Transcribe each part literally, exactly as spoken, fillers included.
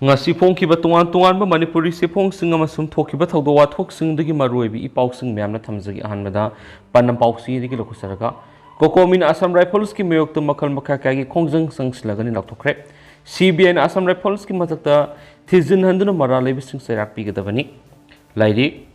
ꯉꯁꯤ ꯐꯣꯡꯈꯤꯕ ꯇꯣꯉꯥꯟ ꯇꯣꯉꯥꯟꯕ ꯃꯅꯤꯄꯨꯔꯤ ꯆꯦꯐꯣꯡꯁꯤꯡ ꯑꯃꯁꯨꯡ ꯊꯣꯛꯈꯤꯕ ꯊꯧꯗꯣꯛ ꯋꯥꯊꯣꯛꯁꯤꯡꯗꯒꯤ ꯃꯔꯨꯑꯣꯏꯕ ꯏ ꯄꯥꯎꯁꯤꯡ ꯃꯌꯥꯝꯅ ꯊꯝꯖꯒꯦ꯫ ꯑꯍꯥꯟꯕꯗ ꯄꯟꯅꯝ ꯄꯥꯎꯆꯦꯗꯒꯤ ꯂꯧꯈꯠꯆꯔꯒ, ꯀꯣꯀꯣꯃꯤꯅ ꯑꯁꯥꯝ ꯔꯥꯏꯐꯜꯁꯀꯤ ꯃꯥꯌꯣꯛꯇ ꯃꯈꯜ ꯃꯈꯥ ꯀꯌꯥꯒꯤ ꯈꯣꯡꯖꯪ ꯆꯪꯁꯤꯜꯂꯒꯅꯤ ꯂꯥꯎꯊꯣꯛꯈ꯭ꯔꯦ꯫ ꯁꯤ ꯕꯤ ꯑꯥꯏꯅ ꯑꯁꯥꯝ ꯔꯥꯏꯐꯜꯁꯀꯤ ꯃꯊꯛꯇ ꯊꯤꯖꯤꯟꯍꯟꯗꯨꯅ ꯃꯔꯥꯜ ꯂꯩꯕꯁꯤꯡ ꯆꯩꯔꯥꯛ ꯄꯤꯒꯗꯕꯅꯤ꯫ ꯂꯩꯔꯤ꯫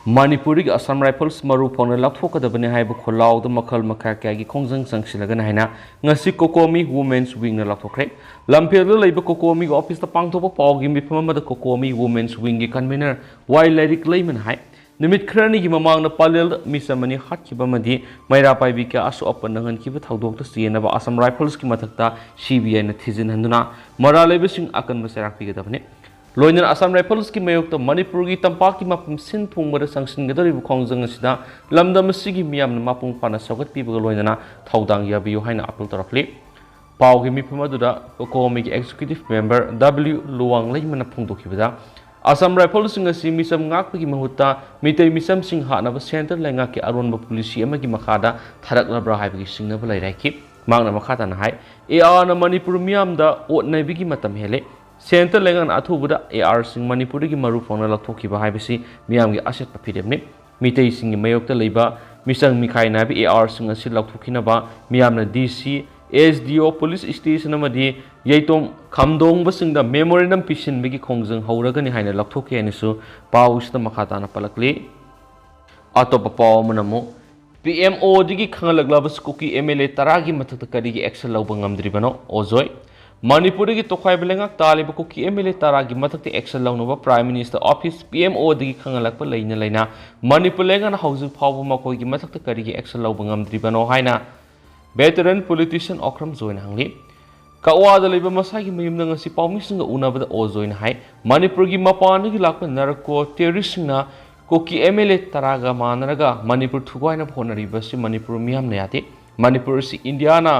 ꯃꯅꯤꯄꯨꯔꯗꯒꯤ ꯑꯁꯥꯝ ꯔꯥꯏꯐꯜꯁ ꯃꯔꯨ ꯐꯪꯅ ꯂꯧꯊꯣꯛꯀꯗꯕꯅꯤ ꯍꯥꯏꯕ ꯈꯣꯜꯂꯥꯎꯗ ꯃꯈꯜ ꯃꯈꯥ ꯀꯌꯥꯒꯤ ꯈꯣꯡꯖꯪ ꯆꯪꯁꯤꯜꯂꯒꯅꯤ ꯍꯥꯏꯅ ꯉꯁꯤ ꯀꯣꯀꯣꯃꯤ ꯋꯨꯃꯦꯟꯁ ꯋꯤꯡꯅ ꯂꯥꯎꯊꯣꯛꯈ꯭ꯔꯦ꯫ ꯂꯝꯐꯦꯜꯗ ꯂꯩꯕ ꯀꯣꯀꯣꯃꯤꯒꯤ ꯑꯣꯐꯤꯁꯇ ꯄꯥꯡꯊꯣꯛꯄ ꯄꯥꯎꯒꯤ ꯃꯤꯐꯝ ꯑꯃꯗ ꯀꯣꯀꯣꯃꯤ ꯋꯨꯃꯦꯟꯁ ꯋꯤꯡꯒꯤ ꯀꯟꯚꯦꯅꯔ ꯋꯥꯏ ꯂꯥꯏꯔꯤꯛ ꯂꯩꯃꯅ ꯍꯥꯏ, ꯅꯨꯃꯤꯠ ꯈꯔꯅꯤꯒꯤ ꯃꯃꯥꯡꯗ ꯄꯂꯦꯜꯗ ꯃꯤꯆꯝ ꯑꯅꯤ ꯍꯥꯠꯈꯤꯕ ꯑꯃꯗꯤ ꯃꯩꯔꯥ ꯄꯥꯏꯕꯤ ꯀꯌꯥ ꯑꯁꯣꯛ ꯑꯄꯟ ꯅꯪꯍꯟꯈꯤꯕ ꯊꯧꯗꯣꯛꯇ ꯆꯦꯟꯅꯕ ꯑꯁꯥꯝ ꯔꯥꯏꯐꯜꯁꯀꯤ ꯃꯊꯛꯇ ꯁꯤ ꯕꯤ ꯑꯥꯏꯅ ꯊꯤꯖꯤꯟꯍꯟꯗꯨꯅ ꯃꯔꯥꯜ ꯂꯩꯕꯁꯤꯡ ꯑꯀꯟꯕ ꯆꯩꯔꯥꯛ ꯄꯤꯒꯗꯕꯅꯤ꯫ ꯂꯣꯏꯅꯅ ꯑꯁꯥꯝ ꯔꯥꯏꯐꯜꯁꯀꯤ ꯃꯥꯌꯣꯛꯇ ꯃꯅꯤꯄꯨꯔꯒꯤ ꯇꯝꯄꯥꯛꯀꯤ ꯃꯐꯝ ꯁꯤꯟ ꯊꯨꯡꯕꯗ ꯆꯪꯁꯤꯟꯒꯗꯧꯔꯤꯕ ꯈꯣꯡꯖꯪ ꯑꯁꯤꯗ ꯂꯝꯗꯝ ꯑꯁꯤꯒꯤ ꯃꯤꯌꯥꯝꯅ ꯃꯄꯨꯡ ꯐꯥꯅ ꯁꯧꯒꯠꯄꯤꯕꯒ ꯂꯣꯏꯅꯅ ꯊꯧꯗꯥꯡ ꯌꯥꯕꯤꯌꯨ ꯍꯥꯏꯅ ꯑꯥꯄꯤꯜ ꯇꯧꯔꯛꯂꯤ꯫ ꯄꯥꯎꯒꯤ ꯃꯤꯐꯝ ꯑꯗꯨꯗ ꯀꯣꯀꯣꯃꯤꯒꯤ ꯑꯦꯛꯖꯤꯀ꯭ꯌꯨꯇꯤꯚ ꯃꯦꯝꯕꯔ ꯗꯕ꯭ꯂꯤꯎ ꯂꯨꯋꯥꯡꯂꯩꯃꯅ ꯐꯣꯡꯗꯣꯛꯈꯤꯕꯗ, ꯑꯁꯥꯝ ꯔꯥꯏꯐꯜꯁꯤꯡ ꯑꯁꯤ ꯃꯤꯆꯝ ꯉꯥꯛꯄꯒꯤ ꯃꯍꯨꯠꯇ ꯃꯤꯇꯩ ꯃꯤꯆꯝꯁꯤꯡ ꯍꯥꯠꯅꯕ ꯁꯦꯟꯇꯔ ꯂꯩꯉꯥꯛꯀꯤ ꯑꯔꯣꯟꯕ ꯄꯣꯂꯤꯁꯤ ꯑꯃꯒꯤ ꯃꯈꯥꯗ ꯊꯥꯔꯛꯂꯕ꯭ꯔꯥ ꯍꯥꯏꯕꯒꯤ ꯆꯤꯡꯅꯕ ꯂꯩꯔꯦ ꯍꯥꯏꯈꯤ꯫ ꯃꯍꯥꯛꯅ ꯃꯈꯥ ꯇꯥꯅ ꯍꯥꯏ, ꯑꯦ ꯑꯥꯔꯅ ꯃꯅꯤꯄꯨꯔ ꯃꯤꯌꯥꯝꯗ ꯑꯣꯠ ꯅꯩꯕꯒꯤ ꯃꯇꯝ ꯍꯦꯜꯂꯦ꯫ ꯁꯦꯟꯇꯔ ꯂꯩꯉꯥꯛꯅ ꯑꯊꯨꯕꯗ ꯑꯦ ꯑꯥꯔꯁꯤꯡ ꯃꯅꯤꯄꯨꯔꯗꯒꯤ ꯃꯔꯨ ꯐꯪꯅ ꯂꯧꯊꯣꯛꯈꯤꯕ ꯍꯥꯏꯕꯁꯤ ꯃꯤꯌꯥꯝꯒꯤ ꯑꯆꯦꯠꯄ ꯐꯤꯔꯦꯞꯅꯤ꯫ ꯃꯤꯇꯩꯁꯤꯡꯒꯤ ꯃꯥꯌꯣꯛꯇ ꯂꯩꯕ ꯃꯤꯆꯪ ꯃꯤꯈꯥꯏ ꯅꯥꯏꯕ ꯑꯦ ꯑꯥꯔꯁꯤꯡ ꯑꯁꯤ ꯂꯧꯊꯣꯛꯈꯤꯅꯕ ꯃꯤꯌꯥꯝꯅ ꯗꯤ ꯁꯤ, ꯑꯦꯁ ꯗꯤ ꯑꯣ, ꯄꯨꯂꯤꯁ ꯁ꯭ꯇꯦꯁꯟ ꯑꯃꯗꯤ ꯌꯩꯇꯣꯝ ꯈꯥꯝꯗꯣꯡꯕꯁꯤꯡꯗ ꯃꯦꯃꯣꯔꯦꯟꯗꯝ ꯄꯤꯁꯤꯟꯕꯒꯤ ꯈꯣꯡꯖꯪ ꯍꯧꯔꯒꯅꯤ ꯍꯥꯏꯅ ꯂꯥꯎꯊꯣꯛꯈꯤ ꯍꯥꯏꯅꯁꯨ ꯄꯥꯎ ꯑꯁꯤꯗ ꯃꯈꯥ ꯇꯥꯅ ꯄꯜꯂꯛꯂꯤ꯫ ꯑꯇꯣꯞꯄ ꯄꯥꯎ ꯑꯃꯅ ꯑꯃꯨꯛ, ꯄꯤ ꯑꯦꯝ ꯑꯣꯗꯒꯤ ꯈꯪꯍꯜꯂꯛꯂꯕ ꯀꯨꯀꯤ ꯑꯦꯝ ꯑꯦꯜ ꯑꯦ ꯇꯔꯥꯒꯤ ꯃꯊꯛꯇ ꯀꯔꯤꯒꯤ ꯑꯦꯛꯁꯟ ꯂꯧꯕ ꯉꯝꯗ꯭ꯔꯤꯕꯅꯣ? ꯑꯣꯖꯣꯏ꯫ ꯃꯅꯤꯄꯨꯔꯗꯒꯤ ꯇꯣꯈꯥꯏꯕ ꯂꯩꯉꯥꯛ ꯇꯥꯜꯂꯤꯕ ꯀꯨꯀꯤ ꯑꯦꯝ ꯑꯦꯜ ꯑꯦ ꯇꯔꯥꯒꯤ ꯃꯊꯛꯇ ꯑꯦꯛꯁꯟ ꯂꯧꯅꯕ prime minister office, P M ꯑꯣꯗꯒꯤ ꯈꯪꯍꯜꯂꯛꯄ ꯂꯩꯅ ꯂꯩꯅ ꯃꯅꯤꯄꯨꯔ ꯂꯩꯉꯥꯛꯅ ꯍꯧꯖꯤꯛ ꯐꯥꯎꯕ ꯃꯈꯣꯏꯒꯤ ꯃꯊꯛꯇ ꯀꯔꯤꯒꯤ ꯑꯦꯛꯁꯟ ꯂꯧꯕ ꯉꯝꯗ꯭ꯔꯤꯕꯅꯣ ꯍꯥꯏꯅ ꯚꯦꯇꯔꯟ ꯄꯣꯂꯤꯇꯤꯁꯤꯌꯟ ꯑꯣꯀ꯭ꯔꯝ ꯖꯣꯏꯅ ꯍꯪꯂꯤ꯫ ꯀꯛꯋꯥꯗ ꯂꯩꯕ ꯃꯁꯥꯒꯤ ꯃꯌꯨꯝꯗ ꯉꯁꯤ ꯄꯥꯎꯃꯤꯁꯤꯡꯒ ꯎꯅꯕꯗ ꯑꯣ ꯖꯣꯏꯅ ꯍꯥꯏ, ꯃꯅꯤꯄꯨꯔꯒꯤ ꯃꯄꯥꯟꯗꯒꯤ ꯂꯥꯛꯄ ꯅꯥꯔꯀꯣ ꯇꯦꯔꯣꯔꯤꯁ꯭ꯠꯁꯤꯡꯅ ꯀꯨꯀꯤ ꯑꯦꯝ ꯑꯦꯜ ꯑꯦ ꯇꯔꯥꯒ ꯃꯥꯟꯅꯔꯒ ꯃꯅꯤꯄꯨꯔ ꯊꯨꯒꯥꯏꯅꯕ ꯍꯣꯠꯅꯔꯤꯕ ꯑꯁꯤ ꯃꯅꯤꯄꯨꯔ ꯃꯤꯌꯥꯝꯅ ꯌꯥꯗꯦ꯫ ꯃꯅꯤꯄꯨꯔ ꯑꯁꯤ ꯏꯟꯗꯤꯌꯥꯅ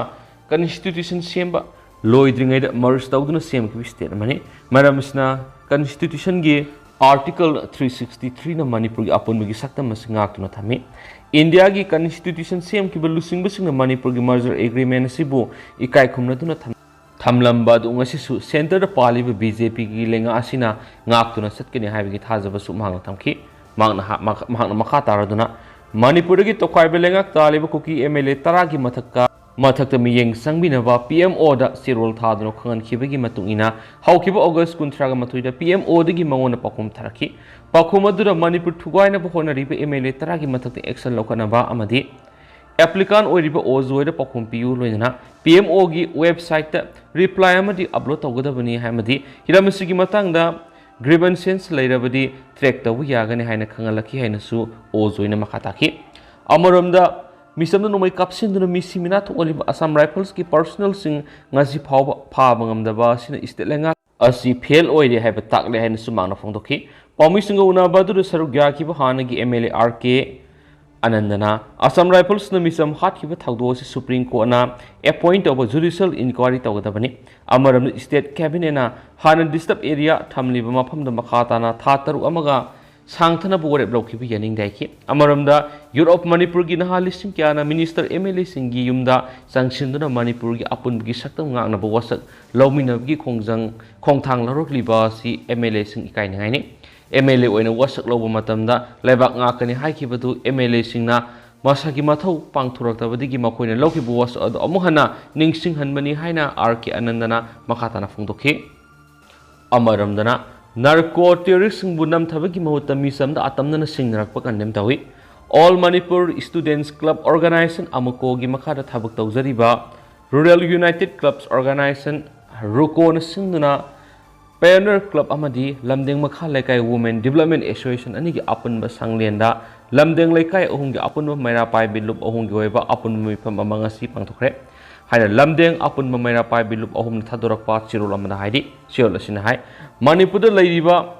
ꯀꯟꯁꯇꯤꯇ꯭ꯌꯨꯁꯟ ꯁꯦꯝꯕ ꯂꯣꯏꯗ꯭ꯔꯤꯉꯩꯗ ꯃꯔꯖ ꯇꯧꯗꯨꯅ ꯁꯦꯝꯈꯤꯕ ꯁ꯭ꯇꯦꯠ ꯑꯃꯅꯤ꯫ ꯃꯔꯝ ꯑꯁꯤꯅ ꯀꯟꯁꯇꯤꯇ꯭ꯌꯨꯁꯟꯒꯤ ꯑꯥꯔꯇꯤꯀꯜ ꯊ꯭ꯔꯤ ꯁꯤꯛꯁꯇꯤ ꯊ꯭ꯔꯤꯅ ꯃꯅꯤꯄꯨꯔꯒꯤ ꯑꯄꯨꯟꯕꯒꯤ ꯁꯛꯇꯝ ꯑꯁꯤ ꯉꯥꯛꯇꯨꯅ ꯊꯝꯃꯤ꯫ ꯏꯟꯗꯤꯌꯥꯒꯤ ꯀꯟꯁꯇꯤꯇ꯭ꯌꯨꯁꯟ ꯁꯦꯝꯈꯤꯕ ꯂꯨꯆꯤꯡꯕꯁꯤꯡꯅ ꯃꯅꯤꯄꯨꯔꯒꯤ ꯃꯔꯖꯔ ꯑꯦꯒ꯭ꯔꯤꯃꯦꯟ ꯑꯁꯤꯕꯨ ꯏꯀꯥꯏ ꯈꯨꯝꯅꯗꯨꯅ ꯊꯝꯃꯤ꯫ ꯊꯝꯂꯝꯕ ꯑꯗꯨ ꯉꯁꯤꯁꯨ centreꯗ ꯄꯥꯜꯂꯤꯕ BJPꯒꯤ ꯂꯩꯉꯥꯛ ꯑꯁꯤꯅ ꯉꯥꯛꯇꯨꯅ ꯆꯠꯀꯅꯤ ꯍꯥꯏꯕꯒꯤ ꯊꯥꯖꯕꯁꯨ ꯃꯍꯥꯛꯅ ꯊꯝꯈꯤ꯫ ꯃꯍꯥꯛꯅ ꯍꯥ-, ꯃꯍꯥꯛ-, ꯃꯍꯥꯛꯅ ꯃꯈꯥ ꯇꯥꯔꯗꯨꯅ, "ꯃꯅꯤꯄꯨꯔꯗꯒꯤ ꯇꯣꯈꯥꯏꯕ ꯂꯩꯉꯥꯛ ꯇꯥꯜꯂꯤꯕ ꯀꯨꯀꯤ MLA ꯇꯔꯥꯒꯤ ꯃꯊꯛꯇ, ꯃꯊꯛꯇ ꯃꯤꯠꯌꯦꯡ ꯆꯪꯕꯤꯅꯕ PMOꯗ ꯆꯦꯔꯣꯜ ꯊꯥꯗꯨꯅ ꯈꯪꯍꯟꯈꯤꯕꯒꯤ ꯃꯇꯨꯡ ꯏꯟꯅ ꯍꯧꯈꯤꯕ August ꯀꯨꯟꯊ꯭ꯔꯥꯒ ꯃꯥꯊꯣꯏꯗ PMOꯗꯒꯤ ꯃꯉꯣꯟꯗ ꯄꯥꯎꯈꯨꯝ ꯊꯥꯔꯛꯈꯤ꯫ ꯄꯥꯎꯈꯨꯝ ꯑꯗꯨꯗ ꯃꯅꯤꯄꯨꯔ ꯊꯨꯒꯥꯏꯅꯕ ꯍꯣꯠꯅꯔꯤꯕ MLA ꯇꯔꯥꯒꯤ ꯃꯊꯛꯇ action ꯂꯧꯈꯠꯅꯕ ꯑꯃꯗꯤ applicant ꯑꯣꯏꯔꯤꯕ ꯑꯣ ꯖꯣꯏꯗ ꯄꯥꯎꯈꯨꯝ ꯄꯤꯌꯨ" ꯂꯣꯏꯅꯅ PMOꯒꯤ websiteꯇ reply ꯑꯃꯗꯤ upload ꯇꯧꯒꯗꯕꯅꯤ ꯑꯃꯗꯤ ꯍꯤꯔꯝ ꯑꯁꯤꯒꯤ ꯃꯇꯥꯡꯗ grievances ꯂꯩꯔꯕꯗꯤ track ꯇꯧꯕ ꯌꯥꯒꯅꯤ ꯍꯥꯏꯅ ꯈꯪꯍꯜꯂꯛꯈꯤ ꯍꯥꯏꯅꯁꯨ ꯑꯣ ꯖꯣꯏꯅ ꯃꯈꯥ ꯇꯥꯈꯤ꯫ ꯑꯃꯔꯣꯝꯗ, ꯃꯤꯆꯝꯗ ꯅꯣꯡꯃꯩ ꯀꯥꯞꯁꯤꯟꯗꯨꯅ ꯃꯤꯁꯤ ꯃꯤꯅꯥ ꯊꯣꯛꯍꯜꯂꯤꯕ Assam Riflesꯀꯤ personnelꯁꯤꯡ ꯉꯁꯤ ꯐꯥꯎꯕ ꯐꯥꯕ ꯉꯝꯗꯕ ꯑꯁꯤꯅ state ꯂꯩꯉꯥꯛ ꯑꯁꯤ fail ꯑꯣꯏꯔꯦ ꯍꯥꯏꯕ ꯇꯥꯛꯂꯦ ꯍꯥꯏꯅꯁꯨ ꯃꯍꯥꯛꯅ ꯐꯣꯡꯗꯣꯛꯈꯤ꯫ ꯄꯥꯎꯃꯤꯁꯤꯡꯒ ꯎꯅꯕ ꯑꯗꯨꯗ ꯁꯔꯨꯛ ꯌꯥꯈꯤꯕ ꯍꯥꯟꯅꯒꯤ MLA ꯑꯥꯔ ꯀꯦ ꯑꯅꯟꯗꯅ, "Assam Riflesꯅ ꯃꯤꯆꯝ ꯍꯥꯠꯈꯤꯕ ꯊꯧꯗꯣꯛ ꯑꯁꯤ Supreme Courtꯅ appoint ꯇꯧꯕ judicial inquiry ꯇꯧꯒꯗꯕꯅꯤ꯫ ꯑꯃꯔꯣꯝꯗ state cabinetꯅ ꯍꯥꯟꯅ disturb area ꯊꯝꯂꯤꯕ ꯃꯐꯝꯗ ꯃꯈꯥ ꯇꯥꯅ ꯊꯥ ꯇꯔꯨꯛ ꯑꯃꯒ ꯁꯥꯡꯊꯅꯕ ꯋꯥꯔꯦꯞ ꯂꯧꯈꯤꯕ ꯌꯥꯅꯤꯡꯗꯦ" ꯍꯥꯏꯈꯤ꯫ ꯑꯃꯔꯣꯝꯗ, ꯌꯨꯠ ꯑꯣꯐ ꯃꯅꯤꯄꯨꯔꯒꯤ ꯅꯍꯥ ꯂꯤꯁꯤꯡ ꯀꯌꯥꯅ minister MLAꯁꯤꯡꯒꯤ ꯌꯨꯝꯗ ꯆꯪꯁꯤꯟꯗꯨꯅ ꯃꯅꯤꯄꯨꯔꯒꯤ ꯑꯄꯨꯟꯕꯒꯤ ꯁꯛꯇꯝ ꯉꯥꯛꯅꯕ ꯋꯥꯁꯛ ꯂꯧꯃꯤꯟꯅꯕꯒꯤ ꯈꯣꯡꯖꯪ ꯈꯣꯡꯊꯥꯡ ꯂꯧꯔꯛꯂꯤꯕ ꯑꯁꯤ MLAꯁꯤꯡ ꯏꯀꯥꯏꯅꯤꯡꯉꯥꯏꯅꯤ꯫ MLA ꯑꯣꯏꯅ ꯋꯥꯁꯛ ꯂꯧꯕ ꯃꯇꯝꯗ ꯂꯩꯕꯥꯛ ꯉꯥꯛꯀꯅꯤ ꯍꯥꯏꯈꯤꯕꯗꯨ MLAꯁꯤꯡꯅ ꯃꯁꯥꯒꯤ ꯃꯊꯧ ꯄꯥꯡꯊꯣꯔꯛꯇꯕꯗꯒꯤ ꯃꯈꯣꯏꯅ ꯂꯧꯈꯤꯕ ꯋꯥꯁꯛ ꯑꯗꯨ ꯑꯃꯨꯛ ꯍꯟꯅ ꯅꯤꯡꯁꯤꯡꯍꯟꯕꯅꯤ ꯍꯥꯏꯅ ꯑꯥꯔ ꯀꯦ ꯑꯅꯟꯗꯅ ꯃꯈꯥ ꯇꯥꯅ ꯐꯣꯡꯗꯣꯛꯈꯤ꯫ ꯑꯃꯔꯣꯝꯗꯅ, narco terroristꯁꯤꯡꯕꯨ ꯅꯝꯊꯕꯒꯤ ꯃꯍꯨꯠꯇ ꯃꯤꯆꯝꯗ ꯑꯇꯝꯅꯅ ꯁꯤꯡꯅꯔꯛꯄ condemn ꯇꯧꯏ꯫ All Manipur Students Club Organization, AMUCOꯒꯤ ꯃꯈꯥꯗ ꯊꯕꯛ ꯇꯧꯖꯔꯤꯕ Rural United Clubs Organization, ꯔꯨꯀꯣꯅ ꯁꯤꯟꯗꯨꯅ Pioneer Club ꯑꯃꯗꯤ ꯂꯝꯗꯦꯡ ꯃꯈꯥ ꯂꯩꯀꯥꯏ Women Development Association ꯑꯅꯤꯒꯤ ꯑꯄꯨꯟꯕ ꯁꯪꯂꯦꯟꯗ ꯂꯝꯗꯦꯡ ꯂꯩꯀꯥꯏ ꯑꯍꯨꯝꯒꯤ ꯑꯄꯨꯟꯕ ꯃꯩꯔꯥ ꯄꯥꯏꯕꯤ ꯂꯨꯞ ꯑꯍꯨꯝꯒꯤ ꯑꯣꯏꯕ ꯑꯄꯨꯟꯕ ꯃꯤꯐꯝ ꯑꯃ ꯉꯁꯤ ꯄꯥꯡꯊꯣꯛꯈ꯭ꯔꯦ ꯍꯥꯏꯅ ꯂꯝꯗꯦꯡ ꯑꯄꯨꯟꯕ ꯃꯩꯔꯥ ꯄꯥꯏꯕꯤ ꯂꯨꯞ ꯑꯍꯨꯝꯅ ꯊꯥꯗꯣꯔꯛꯄ ꯆꯦꯔꯣꯜ ꯑꯃꯗ ꯍꯥꯏꯔꯤ꯫ ꯆꯦꯔꯣꯜ ꯑꯁꯤꯅ ꯍꯥꯏ, ꯃꯅꯤꯄꯨꯔꯗ ꯂꯩꯔꯤꯕ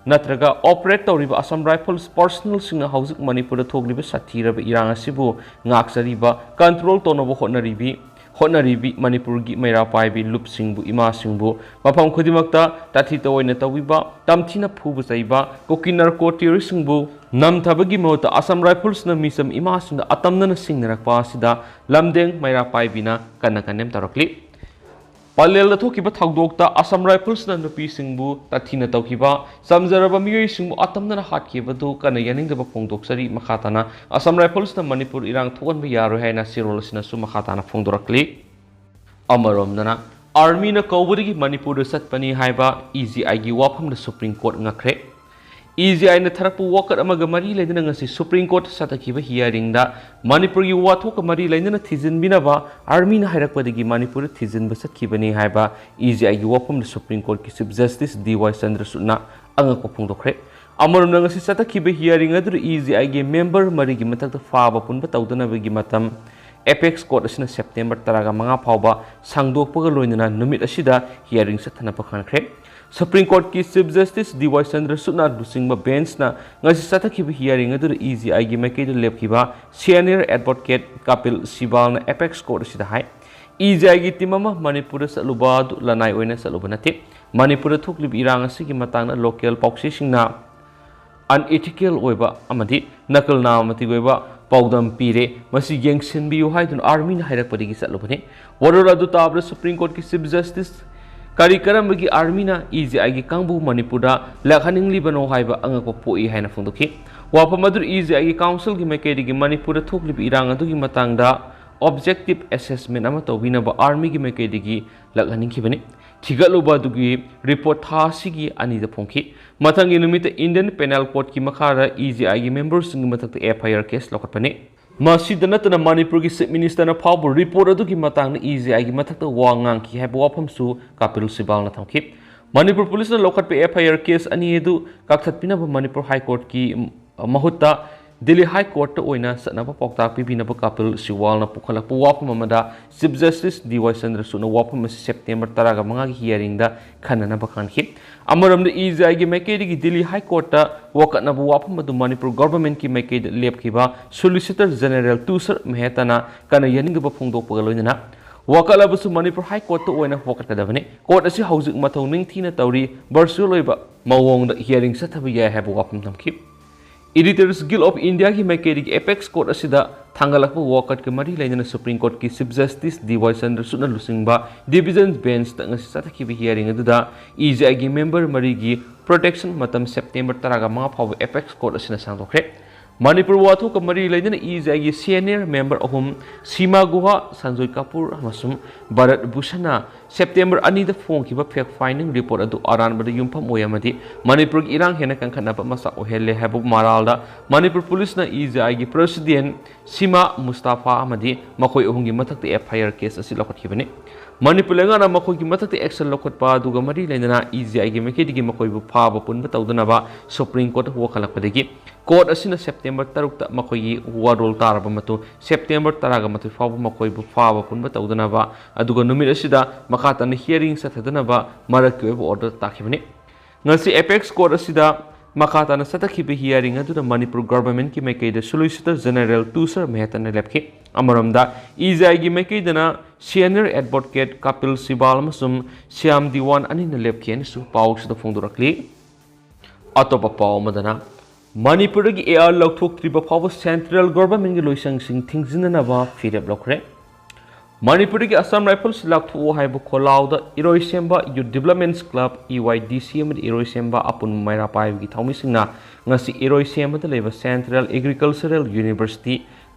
ꯅꯠꯇ꯭ꯔꯒ operate ꯇꯧꯔꯤꯕ Assam Rifles personnelꯁꯤꯡꯅ ꯍꯧꯖꯤꯛ ꯃꯅꯤꯄꯨꯔꯗ ꯊꯣꯛꯂꯤꯕ ꯁꯥꯊꯤꯔꯕ ꯏꯔꯥꯡ ꯑꯁꯤꯕꯨ ꯉꯥꯛꯆꯔꯤꯕ, control ꯇꯧꯅꯕ ꯍꯣꯠꯅꯔꯤꯕꯤ, ꯍꯣꯠꯅꯔꯤꯕꯤ ꯃꯅꯤꯄꯨꯔꯒꯤ ꯃꯩꯔꯥ ꯄꯥꯏꯕꯤ ꯂꯨꯞꯁꯤꯡꯕꯨ, ꯏꯃꯥꯁꯤꯡꯕꯨ ꯃꯐꯝ ꯈꯨꯗꯤꯡꯃꯛꯇ ꯇꯥꯊꯤ ꯇꯑꯣꯏꯅ ꯇꯧꯕꯤꯕ, ꯇꯝꯊꯤꯅ ꯐꯨꯕ ꯆꯩꯕ, ꯀꯨꯀꯤ narco terroristꯁꯤꯡꯕꯨ ꯅꯝꯊꯕꯒꯤ ꯃꯍꯨꯠꯇ Assam Riflesꯅ ꯃꯤꯆꯝ ꯏꯃꯥꯁꯤꯡꯗ ꯑꯇꯝꯅꯅ ꯁꯤꯡꯅꯔꯛꯄ ꯑꯁꯤꯗ ꯂꯝꯗꯦꯡ ꯃꯩꯔꯥ ꯄꯥꯏꯕꯤꯅ ꯀꯟꯅ condemn ꯇꯧꯔꯛꯂꯤ꯫ ꯄꯂꯦꯜꯗ ꯊꯣꯛꯈꯤꯕ ꯊꯧꯗꯣꯛꯇ ꯑꯁꯥꯝ ꯔꯥꯏꯐꯜꯁꯅ ꯅꯨꯄꯤꯁꯤꯡꯕꯨ ꯇꯥꯊꯤꯅ ꯇꯧꯈꯤꯕ, ꯆꯝꯖꯔꯕ ꯃꯤꯑꯣꯏꯁꯤꯡꯕꯨ ꯑꯇꯝꯅꯅ ꯍꯥꯠꯈꯤꯕꯗꯨ ꯀꯟꯅ ꯌꯥꯅꯤꯡꯗꯕ ꯐꯣꯡꯗꯣꯛꯆꯔꯤ꯫ ꯃꯈꯥ ꯇꯥꯅ ꯑꯁꯥꯝ ꯔꯥꯏꯐꯜꯁꯅ ꯃꯅꯤꯄꯨꯔ ꯏꯔꯥꯡ ꯊꯣꯛꯍꯟꯕ ꯌꯥꯔꯣꯏ ꯍꯥꯏꯅ ꯆꯦꯔꯣꯜ ꯑꯁꯤꯅꯁꯨ ꯃꯈꯥ ꯇꯥꯅ ꯐꯣꯡꯗꯣꯔꯛꯂꯤ꯫ ꯑꯃꯔꯣꯝꯗꯅ, ꯑꯥꯔꯃꯤꯅ ꯀꯧꯕꯗꯒꯤ ꯃꯅꯤꯄꯨꯔꯗ ꯆꯠꯄꯅꯤ ꯍꯥꯏꯕ ꯏ ꯖꯤ ꯑꯥꯏꯒꯤ ꯋꯥꯐꯝꯗ ꯁꯨꯄ꯭ꯔꯤꯝ ꯀꯣꯔꯠ ꯉꯛꯈ꯭ꯔꯦ꯫ ꯏ ꯖꯤ ꯑꯥꯏꯅ ꯊꯥꯔꯛꯄ ꯋꯥꯀꯠ ꯑꯃꯒ ꯃꯔꯤ ꯂꯩꯅꯅ ꯉꯁꯤ ꯁꯨꯄ꯭ꯔꯤꯝ ꯀꯣꯔꯠꯇ ꯆꯠꯊꯈꯤꯕ ꯍꯤꯌꯥꯔꯤꯡꯗ ꯃꯅꯤꯄꯨꯔꯒꯤ ꯋꯥꯊꯣꯛꯀ ꯃꯔꯤ ꯂꯩꯅꯅ ꯊꯤꯖꯤꯟꯕꯤꯅꯕ ꯑꯥꯔꯃꯤꯅ ꯍꯥꯏꯔꯛꯄꯗꯒꯤ ꯃꯅꯤꯄꯨꯔꯗ ꯊꯤꯖꯤꯟꯕ ꯆꯠꯈꯤꯕꯅꯤ ꯍꯥꯏꯕ ꯏ ꯖꯤ ꯑꯥꯏꯒꯤ ꯋꯥꯐꯝꯗ ꯁꯨꯄ꯭ꯔꯤꯝ ꯀꯣꯔꯠꯀꯤ ꯆꯤꯐ ꯖꯁꯇꯤꯁ ꯗꯤ ꯋꯥꯏ ꯆꯟꯗ꯭ꯔꯆꯨꯗꯅ ꯑꯉꯛꯄ ꯐꯣꯡꯗꯣꯛꯈ꯭ꯔꯦ꯫ ꯑꯃꯔꯣꯝꯗ, ꯉꯁꯤ ꯆꯠꯊꯈꯤꯕ ꯍꯤꯌꯥꯔꯤꯡ ꯑꯗꯨꯗ ꯏ ꯖꯤ ꯑꯥꯏꯒꯤ ꯃꯦꯝꯕꯔ ꯃꯔꯤꯒꯤ ꯃꯊꯛꯇ ꯐꯥꯕ ꯄꯨꯟꯕ ꯇꯧꯗꯅꯕꯒꯤ ꯃꯇꯝ ꯑꯦꯄꯦꯛꯁ ꯀꯣꯔꯠ ꯑꯁꯤꯅ ꯁꯦꯞꯇꯦꯝꯕꯔ ꯇꯔꯥꯒ ꯃꯉꯥ ꯐꯥꯎꯕ ꯁꯥꯡꯗꯣꯛꯄꯒ ꯂꯣꯏꯅꯅ ꯅꯨꯃꯤꯠ ꯑꯁꯤꯗ ꯍꯤꯌꯥꯔꯤꯡ ꯆꯠꯊꯅꯕ ꯈꯟꯈ꯭ꯔꯦ꯫ ꯁꯨꯄ꯭ꯔꯤꯝ ꯀꯣꯔꯠꯀꯤ ꯆꯤꯐ ꯖꯁꯇꯤꯁ ꯗꯤ ꯋꯥꯏ ꯆꯟꯗ꯭ꯔꯆꯨꯗꯅ ꯂꯨꯆꯤꯡꯕ ꯕꯦꯟꯁꯅ ꯉꯁꯤ ꯆꯠꯊꯈꯤꯕ ꯍꯤꯌꯥꯔꯤꯡ ꯑꯗꯨꯗ ꯏ ꯖꯤ ꯑꯥꯏꯒꯤ ꯃꯥꯏꯀꯩꯗ ꯂꯦꯞꯈꯤꯕ ꯁꯤꯅꯤꯌꯔ ꯑꯦꯗꯚꯣꯀꯦꯠ ꯀꯄꯤꯜ ꯁꯤꯕꯥꯜꯅ ꯑꯦꯄꯦꯛꯁ ꯀꯣꯔꯠ ꯑꯁꯤꯗ ꯍꯥꯏ, ꯏ ꯖꯤ ꯑꯥꯏꯒꯤ ꯇꯤꯝ ꯑꯃ ꯃꯅꯤꯄꯨꯔꯗ ꯆꯠꯂꯨꯕ ꯑꯗꯨ ꯂꯅꯥꯏ ꯑꯣꯏꯅ ꯆꯠꯂꯨꯕ ꯅꯠꯇꯦ꯫ ꯃꯅꯤꯄꯨꯔꯗ ꯊꯣꯛꯂꯤꯕ ꯏꯔꯥꯡ ꯑꯁꯤꯒꯤ ꯃꯇꯥꯡꯗ ꯂꯣꯀꯦꯜ ꯄꯥꯎꯆꯦꯁꯤꯡꯅ ꯑꯟꯏꯊꯤꯀꯦꯜ ꯑꯣꯏꯕ ꯑꯃꯗꯤ ꯅꯀꯜ ꯅꯥꯃꯇꯤꯛ ꯑꯣꯏꯕ ꯄꯥꯎꯗꯝ ꯄꯤꯔꯦ꯫ ꯃꯁꯤ ꯌꯦꯡꯁꯤꯟꯕꯤꯌꯨ ꯍꯥꯏꯗꯨꯅ ꯑꯥꯔꯃꯤꯅ ꯍꯥꯏꯔꯛꯄꯗꯒꯤ ꯆꯠꯂꯨꯕꯅꯤ꯫ ꯋꯥꯔꯣꯜ ꯑꯗꯨ ꯇꯥꯕꯗ ꯁꯨꯄ꯭ꯔꯤꯝ ꯀꯣꯔꯠꯀꯤ ꯆꯤꯐ ꯖꯁꯇꯤꯁ ꯀꯔꯤ ꯀꯔꯝꯕꯒꯤ ꯑꯥꯔꯃꯤꯅ ꯏ ꯖꯤ ꯑꯥꯏꯒꯤ ꯀꯥꯡꯕꯨ ꯃꯅꯤꯄꯨꯔꯗ ꯂꯥꯛꯍꯟꯅꯤꯡꯂꯤꯕꯅꯣ ꯍꯥꯏꯕ ꯑꯉꯛꯄ ꯄꯣꯛꯏ ꯍꯥꯏꯅ ꯐꯣꯡꯗꯣꯛꯈꯤ꯫ ꯋꯥꯐꯝ ꯑꯗꯨ ꯏ ꯖꯤ ꯑꯥꯏꯒꯤ ꯀꯥꯎꯟꯁꯤꯜꯒꯤ ꯃꯥꯏꯀꯩꯗꯒꯤ ꯃꯅꯤꯄꯨꯔꯗ ꯊꯣꯛꯂꯤꯕ ꯏꯔꯥꯡ ꯑꯗꯨꯒꯤ ꯃꯇꯥꯡꯗ ꯑꯣꯕꯖꯦꯛꯇꯤꯚ ꯑꯦꯁꯦꯁꯃꯦꯟ ꯑꯃ ꯇꯧꯕꯤꯅꯕ ꯑꯥꯔꯃꯤꯒꯤ ꯃꯥꯏꯀꯩꯗꯒꯤ ꯂꯥꯛꯍꯟꯅꯤꯡꯈꯤꯕꯅꯤ꯫ ꯊꯤꯒꯠꯂꯨꯕ ꯑꯗꯨꯒꯤ ꯔꯤꯄꯣꯔꯠ ꯊꯥ ꯑꯁꯤꯒꯤ ꯑꯅꯤꯗ ꯐꯣꯡꯈꯤ꯫ ꯃꯊꯪꯒꯤ ꯅꯨꯃꯤꯠꯇ ꯏꯟꯗꯤꯌꯟ ꯄꯦꯅꯦꯜ ꯀꯣꯗꯀꯤ ꯃꯈꯥꯗ ꯏ ꯖꯤ ꯑꯥꯏꯒꯤ ꯃꯦꯝꯕꯔꯁꯤꯡꯒꯤ ꯃꯊꯛꯇ ꯑꯦꯐ ꯑꯥꯏ ꯑꯥꯔ ꯀꯦꯁ ꯂꯧꯈꯠꯄꯅꯤ꯫ ꯃꯁꯤꯗ ꯅꯠꯇꯅ ꯃꯅꯤꯄꯨꯔꯒꯤ ꯆꯤꯐ ꯃꯤꯅꯤꯁꯇꯔꯅ ꯐꯥꯎꯕ ꯔꯤꯄꯣꯔꯠ ꯑꯗꯨꯒꯤ ꯃꯇꯥꯡꯗ ꯏ ꯖꯤ ꯑꯥꯏꯒꯤ ꯃꯊꯛꯇ ꯋꯥ ꯉꯥꯡꯈꯤ ꯍꯥꯏꯕ ꯋꯥꯐꯝꯁꯨ ꯀꯄꯤꯜ ꯁꯤꯕꯥꯜꯅ ꯊꯝꯈꯤ꯫ ꯃꯅꯤꯄꯨꯔ ꯄꯨꯂꯤꯁꯅ ꯂꯧꯈꯠꯄ ꯑꯦꯐ ꯑꯥꯏ ꯑꯥꯔ ꯀꯦꯁ ꯑꯅꯤ ꯑꯗꯨ ꯀꯛꯊꯠꯄꯤꯅꯕ ꯃꯅꯤꯄꯨꯔ ꯍꯥꯏ ꯀꯣꯔꯠꯀꯤ ꯃꯍꯨꯠꯇ ꯗꯤꯜꯂꯤ ꯍꯥꯏ ꯀꯣꯔꯠꯇ ꯑꯣꯏꯅ ꯆꯠꯅꯕ ꯄꯥꯎꯇꯥꯛ ꯄꯤꯕꯤꯅꯕ ꯀꯄꯤꯜ ꯁꯤꯕꯥꯜꯅ ꯄꯨꯈꯠꯂꯛꯄ ꯋꯥꯐꯝ ꯑꯃꯗ ꯆꯤꯐ ꯖꯁꯇꯤꯁ ꯗꯤ ꯋꯥꯏ ꯆꯟꯗ꯭ꯔꯆꯨꯗꯅ ꯋꯥꯐꯝ ꯑꯁꯤ ꯁꯦꯞꯇꯦꯝꯕꯔ ꯇꯔꯥꯒ ꯃꯉꯥꯒꯤ ꯍꯤꯌꯥꯔꯤꯡꯗ ꯈꯟꯅꯅꯕ ꯈꯟꯈꯤ꯫ ꯑꯃꯔꯣꯝꯗ ꯏ ꯖꯤ ꯑꯥꯏꯒꯤ ꯃꯥꯏꯀꯩꯗꯒꯤ ꯗꯤꯜꯂꯤ ꯍꯥꯏ ꯀꯣꯔꯠꯇ ꯋꯥꯀꯠꯅꯕ ꯋꯥꯐꯝ ꯑꯗꯨ ꯃꯅꯤꯄꯨꯔ ꯒꯣꯚꯔꯟꯃꯦꯟꯠꯀꯤ ꯃꯥꯏꯀꯩꯗ ꯂꯦꯞꯈꯤꯕ ꯁꯣꯂꯤꯁꯤꯇꯔ ꯖꯦꯅꯦꯔꯦꯜ ꯇꯨꯁꯥꯔ ꯃꯦꯍꯇꯥꯅ ꯀꯟꯅ ꯌꯥꯅꯤꯡꯗꯕ ꯐꯣꯡꯗꯣꯛꯄꯒ ꯂꯣꯏꯅꯅ ꯋꯥꯀꯠꯂꯕꯁꯨ ꯃꯅꯤꯄꯨꯔ ꯍꯥꯏ ꯀꯣꯔꯠꯇ ꯑꯣꯏꯅ ꯋꯥꯀꯠꯀꯗꯕꯅꯤ꯫ ꯀꯣꯔꯠ ꯑꯁꯤ ꯍꯧꯖꯤꯛ ꯃꯊꯧ ꯅꯤꯡꯊꯤꯅ ꯇꯧꯔꯤ, ꯚꯔꯆꯨꯑꯦꯜ ꯑꯣꯏꯕ ꯃꯑꯣꯡꯗ ꯍꯤꯌꯥꯔꯤꯡ ꯆꯠꯊꯕ ꯌꯥꯏ ꯍꯥꯏꯕ ꯋꯥꯐꯝ ꯊꯝꯈꯤ꯫ Editors Guild of Indiaꯒꯤ ꯃꯥꯏꯀꯩꯗꯒꯤ ꯑꯦꯄꯦꯛꯁ ꯀꯣꯔꯠ ꯑꯁꯤꯗ ꯊꯥꯡꯒꯠꯂꯛꯄ ꯋꯥꯀꯠꯀ ꯃꯔꯤ ꯂꯩꯅꯅ ꯁꯨꯄ꯭ꯔꯤꯝ ꯀꯣꯔꯠꯀꯤ ꯆꯤꯐ ꯖꯁꯇꯤꯁ ꯗꯤ ꯋꯥꯏ ꯆꯟꯗ꯭ꯔꯆꯨꯗꯅ ꯂꯨꯆꯤꯡꯕ ꯗꯤꯚꯤꯖꯟ ꯕꯦꯟꯆꯇ ꯉꯁꯤ ꯆꯠꯊꯈꯤꯕ ꯍꯤꯌꯥꯔꯤꯡ ꯑꯗꯨꯗ ꯏ ꯖꯦ ꯑꯥꯏꯒꯤ ꯃꯦꯝꯕꯔ ꯃꯔꯤꯒꯤ ꯄ꯭ꯔꯣꯇꯦꯛꯁꯟ ꯃꯇꯝ ꯁꯦꯞꯇꯦꯝꯕꯔ ꯇꯔꯥꯒ ꯃꯉꯥ ꯐꯥꯎꯕ ꯑꯦꯄꯦꯛꯁ ꯀꯣꯔꯠ ꯑꯁꯤꯅ ꯁꯥꯡꯗꯣꯛꯈ꯭ꯔꯦ꯫ ꯃꯅꯤꯄꯨꯔ ꯋꯥꯊꯣꯛꯀ ꯃꯔꯤ ꯂꯩꯅꯅ ꯏ ꯖꯦ ꯑꯥꯏꯒꯤ ꯁꯤꯅꯤꯌꯔ ꯃꯦꯝꯕꯔ ꯑꯍꯨꯝ, ꯁꯤꯃꯥ ꯒꯨꯍꯥ, ꯁꯟꯖꯣꯏ ꯀꯥꯄꯨꯔ ꯑꯃꯁꯨꯡ ꯚꯥꯔꯠ ꯚꯨꯁꯟꯅ ꯁꯦꯞꯇꯦꯝꯕꯔ ꯑꯅꯤꯗ ꯐꯣꯡꯈꯤꯕ ꯐꯦꯛ ꯐꯥꯏꯟꯗꯤꯡ ꯔꯤꯄꯣꯔꯠ ꯑꯗꯨ ꯑꯔꯥꯟꯕꯗ ꯌꯨꯝꯐꯝ ꯑꯣꯏ ꯑꯃꯗꯤ ꯃꯅꯤꯄꯨꯔꯒꯤ ꯏꯔꯥꯡ ꯍꯦꯟꯅ ꯀꯟꯈꯠꯅꯕ ꯃꯆꯥꯛ ꯑꯣꯏꯍꯜꯂꯦ ꯍꯥꯏꯕ ꯃꯔꯥꯜꯗ ꯃꯅꯤꯄꯨꯔ ꯄꯨꯂꯤꯁꯅ ꯏ ꯖꯦ ꯑꯥꯏꯒꯤ ꯄ꯭ꯔꯦꯁꯤꯗꯦꯟ ꯁꯤꯃꯥ ꯃꯨꯁꯇꯥꯐꯥ ꯑꯃꯗꯤ ꯃꯈꯣꯏ ꯑꯍꯨꯝꯒꯤ ꯃꯊꯛꯇ ꯑꯦꯐ ꯑꯥꯏ ꯑꯥꯔ ꯀꯦꯁ ꯑꯁꯤ ꯂꯧꯈꯠꯈꯤꯕꯅꯤ꯫ ꯃꯅꯤꯄꯨꯔ ꯂꯩꯉꯥꯛꯅ ꯃꯈꯣꯏꯒꯤ ꯃꯊꯛꯇ ꯑꯦꯛꯁꯟ ꯂꯧꯈꯠꯄ ꯑꯗꯨꯒ ꯃꯔꯤ ꯂꯩꯅꯅ ꯏ ꯖꯦ ꯑꯥꯏꯒꯤ ꯃꯥꯏꯀꯩꯗꯒꯤ ꯃꯈꯣꯏꯕꯨ ꯐꯥꯕ ꯄꯨꯟꯕ ꯇꯧꯗꯅꯕ ꯁꯨꯄ꯭ꯔꯤꯝ ꯀꯣꯔꯠꯇ ꯋꯥꯀꯠꯂꯛꯄꯗꯒꯤ ꯀꯣꯔꯠ ꯑꯁꯤꯅ ꯁꯦꯞꯇꯦꯝꯕꯔ ꯇꯔꯨꯛꯇ ꯃꯈꯣꯏꯒꯤ ꯋꯥꯔꯣꯜ ꯇꯥꯔꯕ ꯃꯇꯨꯡ ꯁꯦꯞꯇꯦꯝꯕꯔ ꯇꯔꯥꯒ ꯃꯥꯊꯣꯏ ꯐꯥꯎꯕ ꯃꯈꯣꯏꯕꯨ ꯐꯥꯕ ꯄꯨꯟꯕ ꯇꯧꯗꯅꯕ ꯑꯗꯨꯒ ꯅꯨꯃꯤꯠ ꯑꯁꯤꯗ ꯃꯈꯥ ꯇꯥꯅ ꯍꯤꯌꯥꯔꯤꯡ ꯆꯠꯊꯗꯅꯕ ꯃꯔꯛꯀꯤ ꯑꯣꯏꯕ ꯑꯣꯔꯗꯔ ꯇꯥꯈꯤꯕꯅꯤ꯫ ꯉꯁꯤ ꯑꯦꯄꯦꯛꯁ ꯀꯣꯔꯠ ꯑꯁꯤꯗ ꯃꯈꯥ ꯇꯥꯅ ꯆꯠꯊꯈꯤꯕ ꯍꯤꯌꯥꯔꯤꯡ ꯑꯗꯨꯗ ꯃꯅꯤꯄꯨꯔ ꯒꯚꯔꯟꯃꯦꯟꯠꯀꯤ ꯃꯥꯏꯀꯩꯗ ꯁꯣꯂꯤꯁꯤꯇꯔ ꯖꯦꯅꯔꯦꯜ ꯇꯨꯁꯔ ꯃꯦꯍꯇꯥꯅ ꯂꯦꯞꯈꯤ꯫ ꯑꯃꯔꯣꯝꯗ ꯏ ꯖꯦ ꯑꯥꯏꯒꯤ ꯃꯥꯏꯀꯩꯗꯅ ꯁꯤꯅꯤꯌꯔ ꯑꯦꯗꯚꯣꯀꯦꯠ ꯀꯄꯤꯜ ꯁꯤꯕꯥꯜ ꯑꯃꯁꯨꯡ ꯁ꯭ꯌꯥꯝ ꯗꯤꯋꯥꯟ ꯑꯅꯤꯅ ꯂꯦꯞꯈꯤ ꯍꯥꯏꯅꯁꯨ ꯄꯥꯎꯁꯤꯗ ꯐꯣꯡꯗꯣꯔꯛꯂꯤ꯫ ꯑꯇꯣꯞꯄ ꯄꯥꯎ ꯑꯃꯗꯅ ꯃꯅꯤꯄꯨꯔꯗꯒꯤ ꯑꯦ ꯑꯥꯔ ꯂꯧꯊꯣꯛꯇ꯭ꯔꯤꯕ ꯐꯥꯎꯕ ꯁꯦꯟꯇ꯭ꯔꯦꯜ ꯒꯣꯚꯔꯟꯃꯦꯟꯠꯀꯤ ꯂꯣꯏꯁꯪꯁꯤꯡ ꯊꯤꯡꯖꯤꯟꯅꯅꯕ ꯐꯤꯔꯦꯞ ꯂꯧꯈ꯭ꯔꯦ꯫ ꯃꯅꯤꯄꯨꯔꯗꯒꯤ ꯑꯁꯥꯝ ꯔꯥꯏꯐꯜꯁ ꯂꯧꯊꯣꯛꯑꯣ ꯍꯥꯏꯕ ꯈꯣꯜꯂꯥꯎꯗ ꯏꯔꯣꯏꯁꯦꯝꯕ ꯌꯨꯠ ꯗꯤꯕ꯭ꯂꯞꯃꯦꯟꯠꯁ ꯀ꯭ꯂꯕ, ꯏ ꯋꯥꯏ ꯗꯤ ꯁꯤ ꯑꯃꯗꯤ ꯏꯔꯣꯏꯁꯦꯝꯕ ꯑꯄꯨꯟꯕ ꯃꯩꯔꯥ ꯄꯥꯏꯕꯒꯤ ꯊꯧꯃꯤꯁꯤꯡꯅ ꯉꯁꯤ ꯏꯔꯣꯏꯁꯦꯝꯕꯗ ꯂꯩꯕ ꯁꯦꯟꯇ꯭ꯔꯦꯜ ꯑꯦꯒ꯭ꯔꯤꯀꯜꯆꯔꯦꯜ ꯌꯨꯅꯤꯚꯔꯁꯤꯇꯤ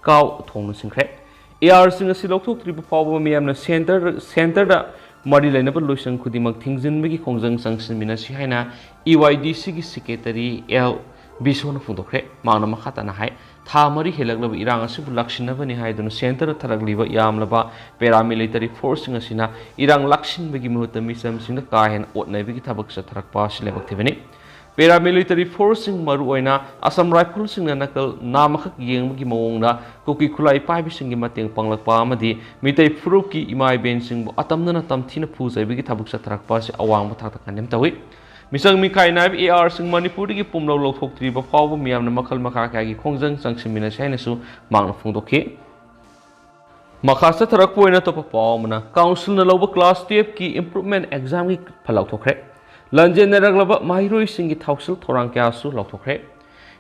ꯀꯥꯎ ꯊꯣꯡꯅ ꯆꯤꯡꯈ꯭ꯔꯦ꯫ ꯑꯦ ꯑꯥꯔꯁꯤꯡ ꯑꯁꯤ ꯂꯧꯊꯣꯛꯇ꯭ꯔꯤꯕ ꯐꯥꯎꯕ ꯃꯤꯌꯥꯝꯅ ꯁꯦꯟꯇꯔ, ꯁꯦꯟꯇꯔꯗ ꯃꯔꯤ ꯂꯩꯅꯕ ꯂꯣꯏꯁꯪ ꯈꯨꯗꯤꯡꯃꯛ ꯊꯤꯡꯖꯤꯟꯕꯒꯤ ꯈꯣꯡꯖꯪ ꯆꯪꯁꯤꯟꯃꯤꯟꯅꯁꯤ ꯍꯥꯏꯅ ꯏ ꯋꯥꯏ ꯗꯤ ꯁꯤꯒꯤ ꯁꯦꯀ꯭ꯔꯦꯇꯔꯤ ꯑꯦꯜ ꯕꯤꯁꯣꯅ ꯐꯣꯡꯗꯣꯛꯈ꯭ꯔꯦ꯫ ꯃꯍꯥꯛꯅ ꯃꯈꯥ ꯇꯥꯅ ꯍꯥꯏ, ꯊꯥ ꯃꯔꯤ ꯍꯦꯜꯂꯛꯂꯕ ꯏꯔꯥꯡ ꯑꯁꯤꯕꯨ ꯂꯥꯛꯁꯤꯟꯅꯕꯅꯤ ꯍꯥꯏꯗꯨꯅ ꯁꯦꯟꯇꯔꯗ ꯊꯥꯔꯛꯂꯤꯕ ꯌꯥꯝꯂꯕ ꯄꯦꯔꯥꯃꯤꯂꯤꯇꯔꯤ ꯐꯣꯔꯁꯁꯤꯡ ꯑꯁꯤꯅ ꯏꯔꯥꯡ ꯂꯥꯛꯁꯤꯟꯕꯒꯤ ꯃꯍꯨꯠꯇ ꯃꯤꯆꯝꯁꯤꯡꯗ ꯀꯥ ꯍꯦꯟꯅ ꯑꯣꯠꯅꯕꯒꯤ ꯊꯕꯛ ꯆꯠꯊꯔꯛꯄ ꯑꯁꯤ ꯂꯥꯏꯕꯛ ꯊꯤꯕꯅꯤ꯫ ꯄꯦꯔꯥꯃꯤꯂꯤꯇꯔꯤ ꯐꯣꯔꯁꯁꯤꯡ, ꯃꯔꯨꯑꯣꯏꯅ ꯑꯁꯥꯝ ꯔꯥꯏꯐꯜꯁꯤꯡꯅ ꯅꯥꯀꯜ ꯅꯥꯝꯃꯈꯛ ꯌꯦꯡꯕꯒꯤ ꯃꯑꯣꯡꯗ ꯀꯨꯀꯤ ꯈꯨꯠꯂꯥꯏ ꯄꯥꯏꯕꯁꯤꯡꯒꯤ ꯃꯇꯦꯡ ꯄꯥꯡꯂꯛꯄ ꯑꯃꯗꯤ ꯃꯤꯇꯩ ꯐꯨꯔꯨꯞꯀꯤ ꯏꯃꯥ ꯏꯕꯦꯟꯁꯤꯡꯕꯨ ꯑꯇꯝꯅꯅ ꯇꯝꯊꯤꯅ ꯐꯨꯖꯕꯒꯤ ꯊꯕꯛ ꯆꯠꯊꯔꯛꯄ ꯑꯁꯤ ꯑꯋꯥꯡꯕ ꯊꯥꯛꯇ ꯀꯟꯗꯦꯝ ꯇꯧꯏ꯫ ꯃꯤꯆꯪ ꯃꯤꯈꯥꯏ ꯅꯥꯏꯕ ꯑꯦ ꯑꯥꯔꯁꯤꯡ ꯃꯅꯤꯄꯨꯔꯗꯒꯤ ꯄꯨꯝꯂꯧ ꯂꯧꯊꯣꯛꯇ꯭ꯔꯤꯕ ꯐꯥꯎꯕ ꯃꯤꯌꯥꯝꯅ ꯃꯈꯜ ꯃꯈꯥ ꯀꯌꯥꯒꯤ ꯈꯣꯡꯖꯪ ꯆꯪꯁꯤꯟꯃꯤꯟꯅꯁꯤ ꯍꯥꯏꯅꯁꯨ ꯃꯍꯥꯛꯅ ꯐꯣꯡꯗꯣꯛꯈꯤ꯫ ꯃꯈꯥ ꯆꯠꯊꯔꯛꯄ ꯑꯣꯏꯅ ꯑꯇꯣꯞꯄ ꯄꯥꯎ ꯑꯃꯅ, ꯀꯥꯎꯟꯁꯤꯜꯅ ꯂꯧꯕ ꯀ꯭ꯂꯥꯁ ꯇꯨꯌꯦꯜꯐꯀꯤ ꯏꯝꯄ꯭ꯔꯨꯚꯃꯦꯟꯠ ꯑꯦꯛꯖꯥꯝꯒꯤ ꯐꯜ ꯂꯥꯎꯊꯣꯛꯈ꯭ꯔꯦ꯫ ꯂꯟꯖꯦꯟꯅꯔꯛꯂꯕ ꯃꯍꯩꯔꯣꯏꯁꯤꯡꯒꯤ ꯊꯧꯁꯤꯜ ꯊꯧꯔꯥꯡ ꯀꯌꯥꯁꯨ ꯂꯥꯎꯊꯣꯛꯈ꯭ꯔꯦ꯫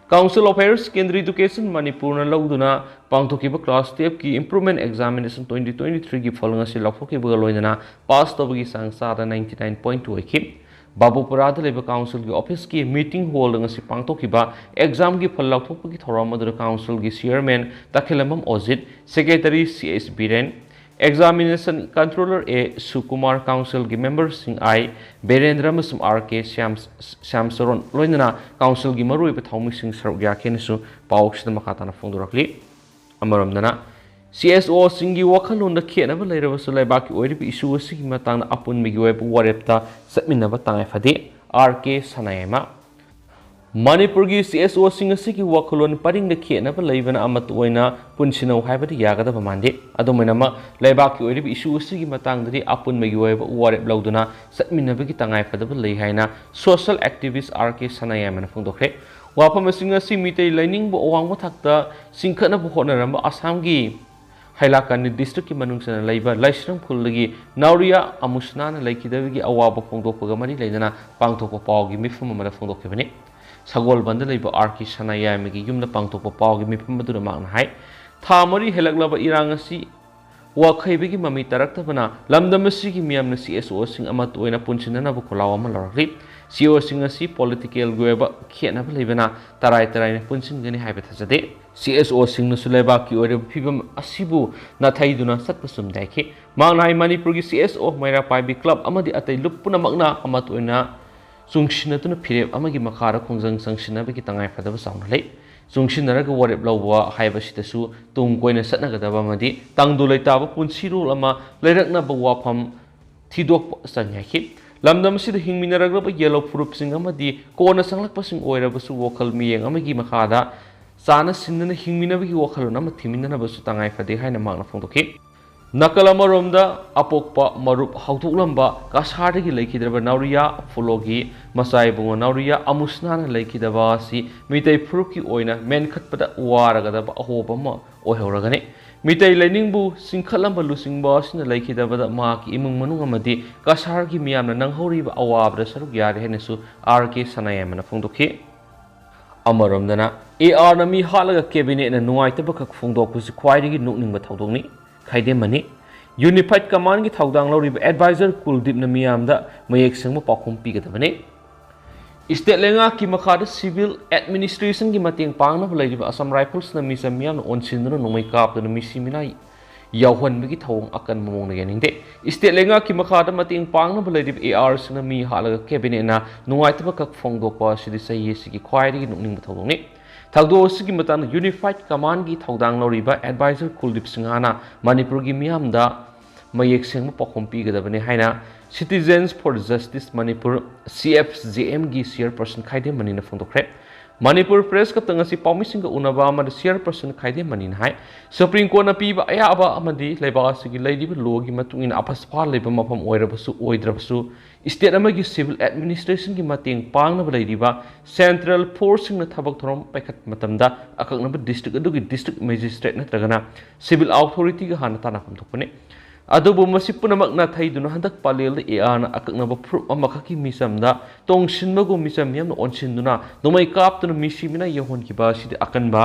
Council of Higher Secondary Education ꯃꯅꯤꯄꯨꯔꯅ ꯂꯧꯗꯨꯅ ꯄꯥꯡꯊꯣꯛꯈꯤꯕ class twelve ꯀꯤ improvement examination twenty twenty three ꯒꯤ ꯐꯜ ꯉꯁꯤ ꯂꯥꯎꯊꯣꯛꯈꯤꯕꯒ ꯂꯣꯏꯅꯅ ꯄꯥꯁ ꯇꯧꯕꯒꯤ ꯆꯥꯡ ꯆꯥꯗ ninety nine point two ꯑꯣꯏꯈꯤ꯫ ꯕꯥꯕꯨꯄꯨꯔꯥꯗ ꯂꯩꯕ council ꯒꯤ office ꯀꯤ meeting hall ꯗ ꯉꯁꯤ ꯄꯥꯡꯊꯣꯛꯈꯤꯕ exam ꯒꯤ ꯐꯜ ꯂꯥꯎꯊꯣꯛꯄꯒꯤ ꯊꯧꯔꯝ ꯑꯗꯨꯗ council ꯒꯤ chairman ꯇꯈꯦꯜꯂꯝꯕꯝ ꯑꯣꯖꯤꯠ, secretary C S Biren, examination controller A ꯁꯨꯀꯨꯃꯥꯔ, council ꯒꯤ member ꯁꯤꯡ I ꯕꯤꯔꯦꯟꯗ꯭ꯔ ꯑꯃꯁꯨꯡ R K ꯁ꯭ꯌꯥꯝ, ꯁ꯭ꯌꯥꯝ ꯆꯔꯣꯟ ꯂꯣꯏꯅꯅ council ꯒꯤ ꯃꯔꯨꯑꯣꯏꯕ ꯊꯧꯃꯤꯁꯤꯡ ꯁꯔꯨꯛ ꯌꯥꯈꯤ ꯍꯥꯏꯅꯁꯨ ꯄꯥꯎꯁꯤꯗ ꯃꯈꯥ ꯇꯥꯅ ꯐꯣꯡꯗꯣꯔꯛꯂꯤ꯫ ꯑꯃꯔꯣꯝꯗꯅ, C S O ꯁꯤꯡꯒꯤ ꯋꯥꯈꯜꯂꯣꯟꯗ ꯈꯦꯠꯅꯕ ꯂꯩꯔꯕꯁꯨ ꯂꯩꯕꯥꯛꯀꯤ ꯑꯣꯏꯔꯤꯕ issue ꯑꯁꯤꯒꯤ ꯃꯇꯥꯡꯗ ꯑꯄꯨꯟꯕꯒꯤ ꯑꯣꯏꯕ ꯋꯥꯔꯦꯞꯇ ꯆꯠꯃꯤꯟꯅꯕ ꯇꯉꯥꯏ ꯐꯗꯦ꯫ R K ꯁꯅꯥꯌꯥꯏꯃ꯫ ꯃꯅꯤꯄꯨꯔꯒꯤ C S O ꯁꯤꯡ ꯑꯁꯤꯒꯤ ꯋꯥꯈꯜꯂꯣꯟ ꯄꯔꯤꯡꯗ ꯈꯦꯠꯅꯕ ꯂꯩꯕꯅ ꯑꯃꯠꯇ ꯑꯣꯏꯅ ꯄꯨꯟꯁꯤꯟꯅꯧ ꯍꯥꯏꯕꯗꯤ ꯌꯥꯒꯗꯕ ꯃꯥꯟꯗꯦ꯫ ꯑꯗꯨꯝ ꯑꯣꯏꯅꯃꯛ, ꯂꯩꯕꯥꯛꯀꯤ ꯑꯣꯏꯔꯤꯕ issue ꯑꯁꯤꯒꯤ ꯃꯇꯥꯡꯗꯗꯤ ꯑꯄꯨꯟꯕꯒꯤ ꯑꯣꯏꯕ ꯋꯥꯔꯦꯞ ꯂꯧꯗꯨꯅ ꯆꯠꯃꯤꯟꯅꯕꯒꯤ ꯇꯉꯥꯏ ꯐꯗꯕ ꯂꯩ ꯍꯥꯏꯅ social activist R K ꯁꯅꯥꯌꯥꯏꯃꯅ ꯐꯣꯡꯗꯣꯛꯈ꯭ꯔꯦ꯫ ꯋꯥꯐꯝꯁꯤꯡ ꯑꯁꯤ ꯃꯤꯇꯩ ꯂꯥꯏꯅꯤꯡꯕꯨ ꯑꯋꯥꯡꯕ ꯊꯥꯛꯇ ꯆꯤꯡꯈꯠꯅꯕ ꯍꯣꯠꯅꯔꯝꯕ ꯑꯁꯥꯝꯒꯤ ꯍꯩꯂꯥꯀꯥꯟꯗꯤ district ꯀꯤ ꯃꯅꯨꯡ ꯆꯟꯅ ꯂꯩꯕ ꯂꯥꯏꯁ꯭ꯔꯝ ꯈꯨꯜꯗꯒꯤ ꯅꯥꯎꯔꯤꯌꯥ ꯑꯃꯨꯁꯅꯥꯅ ꯂꯩꯈꯤꯗꯕꯒꯤ ꯑꯋꯥꯕ ꯐꯣꯡꯗꯣꯛꯄꯒ ꯃꯔꯤ ꯂꯩꯅꯅ ꯄꯥꯡꯊꯣꯛꯄ ꯄꯥꯎꯒꯤ ꯃꯤꯐꯝ ꯑꯃꯗ ꯐꯣꯡꯗꯣꯛꯈꯤꯕꯅꯤ꯫ ꯁꯒꯣꯜꯕꯟꯗ ꯂꯩꯕ R K ꯁꯅꯥꯌꯥꯏꯃꯒꯤ ꯌꯨꯝꯗ ꯄꯥꯡꯊꯣꯛꯄ ꯄꯥꯎꯒꯤ ꯃꯤꯐꯝ ꯑꯗꯨꯗ ꯃꯍꯥꯛꯅ ꯍꯥꯏ, ꯊꯥ ꯃꯔꯤ ꯍꯦꯜꯂꯛꯂꯕ ꯏꯔꯥꯡ ꯑꯁꯤ ꯋꯥꯈꯩꯕꯒꯤ ꯃꯃꯤ ꯇꯥꯔꯛꯇꯕꯅ ꯂꯝꯗꯝ ꯑꯁꯤꯒꯤ ꯃꯤꯌꯥꯝꯅ C S O ꯁꯤꯡ ꯑꯃꯠꯇ ꯑꯣꯏꯅ ꯄꯨꯟꯁꯤꯟꯅꯅꯕ ꯈꯣꯜꯂꯥꯎ ꯑꯃ ꯂꯧꯔꯛꯂꯤ꯫ C S O ꯁꯤꯡ ꯑꯁꯤ political ꯒꯤ ꯑꯣꯏꯕ ꯈꯦꯠꯅꯕ ꯂꯩꯕꯅ ꯇꯔꯥꯏ ꯇꯔꯥꯏꯅ ꯄꯨꯟꯁꯤꯟꯒꯅꯤ ꯍꯥꯏꯕ ꯊꯥꯖꯗꯦ꯫ C S O ꯁꯤꯡꯅꯁꯨ ꯂꯩꯕꯥꯛꯀꯤ ꯑꯣꯏꯔꯤꯕ ꯐꯤꯕꯝ ꯑꯁꯤꯕꯨ ꯅꯥꯊꯩꯗꯨꯅ ꯆꯠꯄ ꯆꯨꯝꯗꯦ ꯍꯥꯏꯈꯤ꯫ ꯃꯍꯥꯛꯅ ꯍꯥꯏ, ꯃꯅꯤꯄꯨꯔꯒꯤ C S O, ꯃꯩꯔꯥ ꯄꯥꯏꯕꯤ club ꯑꯃꯗꯤ ꯑꯇꯩ ꯂꯨꯞ ꯄꯨꯝꯅꯃꯛꯅ ꯑꯃꯠꯇ ꯑꯣꯏꯅ ꯆꯨꯡꯁꯤꯟꯅꯗꯨꯅ ꯐꯤꯔꯦꯞ ꯑꯃꯒꯤ ꯃꯈꯥꯗ ꯈꯣꯡꯖꯪ ꯆꯪꯁꯤꯟꯅꯕꯒꯤ ꯇꯉꯥꯏꯐꯗꯕ ꯆꯥꯎꯅ ꯂꯩ꯫ ꯆꯨꯡꯁꯤꯟꯅꯔꯒ ꯋꯥꯔꯦꯞ ꯂꯧꯕ ꯍꯥꯏꯕꯁꯤꯗꯁꯨ ꯇꯨꯡ ꯀꯣꯏꯅ ꯆꯠꯅꯒꯗꯕ ꯑꯃꯗꯤ ꯇꯪꯗꯨ ꯂꯩꯇꯥꯕ ꯄꯨꯟꯁꯤꯔꯣꯜ ꯑꯃ ꯂꯩꯔꯛꯅꯕ ꯋꯥꯐꯝ ꯊꯤꯗꯣꯛꯄ ꯆꯪꯉꯤ ꯍꯥꯏꯈꯤ꯫ ꯂꯝꯗꯝ ꯑꯁꯤꯗ ꯍꯤꯡꯃꯤꯟꯅꯔꯛꯂꯕ ꯌꯦꯜꯍꯧ ꯐꯨꯔꯨꯞꯁꯤꯡ ꯑꯃꯗꯤ ꯀꯣꯟꯅ ꯆꯪꯂꯛꯄꯁꯤꯡ ꯑꯣꯏꯔꯕꯁꯨ ꯋꯥꯈꯜ ꯃꯤꯠꯌꯦꯡ ꯑꯃꯒꯤ ꯃꯈꯥꯗ ꯆꯥꯅ ꯁꯤꯟꯗꯨꯅ ꯍꯤꯡꯃꯤꯟꯅꯕꯒꯤ ꯋꯥꯈꯜꯂꯣꯟ ꯑꯃ ꯊꯤꯃꯤꯟꯅꯅꯕꯁꯨ ꯇꯉꯥꯏ ꯐꯗꯦ ꯍꯥꯏꯅ ꯃꯍꯥꯛꯅ ꯐꯣꯡꯗꯣꯛꯈꯤ꯫ ꯅꯥꯀꯜ ꯑꯃꯔꯣꯝꯗ, ꯑꯄꯣꯛꯄ ꯃꯔꯨꯞ ꯍꯧꯗꯣꯛꯂꯝꯕ ꯀꯁꯥꯔꯗꯒꯤ ꯂꯩꯈꯤꯗ꯭ꯔꯕ ꯅꯥꯎꯔꯤꯌꯥ ꯐꯨꯂꯣꯒꯤ ꯃꯆꯥ ꯏꯕꯨꯡꯉꯣ ꯅꯥꯎꯔꯤꯌꯥ ꯑꯃꯨꯁꯅꯥꯅ ꯂꯩꯈꯤꯗꯕ ꯑꯁꯤ ꯃꯤꯇꯩ ꯐꯨꯔꯨꯞꯀꯤ ꯑꯣꯏꯅ ꯃꯦꯟꯈꯠꯄꯗ ꯋꯥꯔꯒꯗꯕ ꯑꯍꯣꯕ ꯑꯃ ꯑꯣꯏꯍꯧꯔꯒꯅꯤ꯫ ꯃꯤꯇꯩ ꯂꯥꯏꯅꯤꯡꯕꯨ ꯆꯤꯡꯈꯠꯂꯝꯕ ꯂꯨꯆꯤꯡꯕ ꯑꯁꯤꯅ ꯂꯩꯈꯤꯗꯕꯗ ꯃꯍꯥꯛꯀꯤ ꯏꯃꯨꯡ ꯃꯅꯨꯡ ꯑꯃꯗꯤ ꯀꯁꯥꯔꯒꯤ ꯃꯤꯌꯥꯝꯅ ꯅꯪꯍꯧꯔꯤꯕ ꯑꯋꯥꯕꯗ ꯁꯔꯨꯛ ꯌꯥꯔꯤ ꯍꯥꯏꯅꯁꯨ R K ꯁꯅꯥꯌꯥꯏꯃꯅ ꯐꯣꯡꯗꯣꯛꯈꯤ꯫ ꯑꯃꯔꯣꯝꯗꯅ, ꯑꯦ ꯑꯥꯔꯅ ꯃꯤ ꯍꯥꯠꯂꯒ ꯀꯦꯕꯤꯅꯦꯠꯅ ꯅꯨꯡꯉꯥꯏꯇꯕꯈꯛ ꯐꯣꯡꯗꯣꯛꯄꯁꯤ ꯈ꯭ꯋꯥꯏꯗꯒꯤ ꯅꯣꯛꯅꯤꯡꯕ ꯊꯧꯗꯣꯛꯅꯤ꯫ ꯈꯥꯏꯗꯦꯝ ꯑꯃꯅꯤ꯫ ꯌꯨꯅꯤꯐꯥꯏꯠ ꯀꯃꯥꯟꯒꯤ ꯊꯧꯗꯥꯡ ꯂꯧꯔꯤꯕ ꯑꯦꯗꯚꯥꯏꯖꯔ ꯀꯨꯜꯗꯤꯞꯅ ꯃꯤꯌꯥꯝꯗ ꯃꯌꯦꯛ ꯁꯦꯡꯕ ꯄꯥꯎꯈꯨꯝ ꯄꯤꯒꯗꯕꯅꯤ꯫ ꯏꯁꯇꯦꯠ ꯂꯩꯉꯥꯛꯀꯤ ꯃꯈꯥꯗ ꯁꯤꯚꯤꯜ ꯑꯦꯗꯃꯤꯅꯤꯁꯇ꯭ꯔꯦꯁꯟꯒꯤ ꯃꯇꯦꯡ ꯄꯥꯡꯅꯕ ꯂꯩꯔꯤꯕ ꯑꯁꯥꯝ ꯔꯥꯏꯐꯜꯁꯅ ꯃꯤꯆꯝ ꯃꯤꯌꯥꯝꯅ ꯑꯣꯟꯁꯤꯟꯗꯨꯅ ꯅꯣꯡꯃꯩ ꯀꯥꯞꯇꯨꯅ ꯃꯤꯁꯤ ꯃꯤꯅꯥ ꯌꯥꯎꯍꯟꯕꯒꯤ ꯊꯧꯑꯣꯡ ꯑꯀꯟꯕ ꯃꯑꯣꯡꯗ ꯌꯥꯅꯤꯡꯗꯦ꯫ ꯏꯁꯇꯦꯠ ꯂꯩꯉꯥꯛꯀꯤ ꯃꯈꯥꯗ ꯃꯇꯦꯡ ꯄꯥꯡꯅꯕ ꯂꯩꯔꯤꯕ ꯑꯦ ꯑꯥꯔꯁꯤꯡꯅ ꯃꯤ ꯍꯥꯠꯂꯒ ꯀꯦꯕꯤꯅꯦꯠꯅ ꯅꯨꯡꯉꯥꯏꯇꯕ ꯈꯛ ꯐꯣꯡꯗꯣꯛꯄ ꯑꯁꯤꯗꯤ ꯆꯍꯤ ꯑꯁꯤꯒꯤ ꯈ꯭ꯋꯥꯏꯗꯒꯤ ꯅꯣꯛꯅꯤꯡꯕ ꯊꯧꯗꯣꯛꯅꯤ꯫ ꯊꯧꯗꯣꯛ ꯑꯁꯤꯒꯤ ꯃꯇꯥꯡꯗ ꯌꯨꯅꯤꯐꯥꯏꯠ ꯀꯃꯥꯟꯒꯤ ꯊꯧꯗꯥꯡ ꯂꯧꯔꯤꯕ ꯑꯦꯗꯚꯥꯏꯖꯔ ꯀꯨꯜꯗꯤꯞ ꯁꯤꯡꯍꯅ ꯃꯅꯤꯄꯨꯔꯒꯤ ꯃꯤꯌꯥꯝꯗ ꯃꯌꯦꯛ ꯁꯦꯡꯕ ꯄꯥꯎꯈꯨꯝ ꯄꯤꯒꯗꯕꯅꯤ ꯍꯥꯏꯅ Citizens for Justice Manipur, C F J M, ꯒꯤ ꯆꯤꯌꯔꯄꯔꯁꯟ ꯈꯥꯏꯗꯦꯝ ꯃꯅꯤꯅ ꯐꯣꯡꯗꯣꯛꯈ꯭ꯔꯦ꯫ ꯃꯅꯤꯄꯨꯔ ꯄ꯭ꯔꯦꯁ ꯀ꯭ꯂꯕꯇ ꯉꯁꯤ ꯄꯥꯎꯃꯤꯁꯤꯡꯒ ꯎꯅꯕ ꯑꯃꯗ ꯆꯤꯌꯔꯄꯔꯁꯟ ꯈꯥꯏꯗꯦꯝ ꯃꯅꯤꯅ ꯍꯥꯏ, ꯁꯨꯄ꯭ꯔꯤꯝ ꯀꯣꯔꯠꯅ ꯄꯤꯕ ꯑꯌꯥꯕ ꯑꯃꯗꯤ ꯂꯩꯕꯥꯛ ꯑꯁꯤꯒꯤ ꯂꯩꯔꯤꯕ ꯂꯣꯒꯤ ꯃꯇꯨꯡ ꯏꯟꯅ ꯑꯐꯁ ꯐꯥ ꯂꯩꯕ ꯃꯐꯝ ꯑꯣꯏꯔꯕꯁꯨ ꯑꯣꯏꯗ꯭ꯔꯕꯁꯨ, ꯏꯁꯇꯦꯠ ꯑꯃꯒꯤ ꯁꯤꯚꯤꯜ ꯑꯦꯗꯃꯤꯅꯤꯁꯇ꯭ꯔꯦꯁꯟꯒꯤ ꯃꯇꯦꯡ ꯄꯥꯡꯅꯕ ꯂꯩꯔꯤꯕ ꯁꯦꯟꯇ꯭ꯔꯦꯜ ꯐꯣꯔꯁꯁꯤꯡꯅ ꯊꯕꯛ ꯊꯧꯔꯝ ꯄꯥꯏꯈꯠꯄ ꯃꯇꯝꯗ ꯑꯀꯛꯅꯕ ꯗꯤꯁꯇ꯭ꯔꯤꯛ ꯑꯗꯨꯒꯤ ꯗꯤꯁꯇ꯭ꯔꯤꯛ ꯃꯦꯖꯤꯁꯇ꯭ꯔꯦꯠ ꯅꯠꯇ꯭ꯔꯒꯅ ꯁꯤꯚꯤꯜ ꯑꯣꯊꯣꯔꯤꯇꯤꯒ ꯍꯥꯟꯅ ꯇꯥꯟꯅꯐꯝ ꯊꯣꯛꯄꯅꯤ꯫ ꯑꯗꯨꯕꯨ ꯃꯁꯤ ꯄꯨꯝꯅꯃꯛ ꯅꯥꯊꯩꯗꯨꯅ ꯍꯟꯗꯛ ꯄꯂꯦꯜꯗ ꯑꯦ ꯑꯥꯔꯅ ꯑꯀꯛꯅꯕ ꯐꯨꯔꯨꯞ ꯑꯃꯈꯛꯀꯤ ꯃꯤꯆꯝꯗ ꯇꯣꯡꯁꯤꯟꯕꯒꯨꯝ ꯃꯤꯆꯝ ꯃꯤꯌꯥꯝꯅ ꯑꯣꯟꯁꯤꯟꯗꯨꯅ ꯅꯣꯡꯃꯩ ꯀꯥꯞꯇꯨꯅ ꯃꯤꯁꯤ ꯃꯤꯅꯥ ꯌꯧꯍꯟꯈꯤꯕ ꯑꯁꯤꯗꯤ ꯑꯀꯟꯕ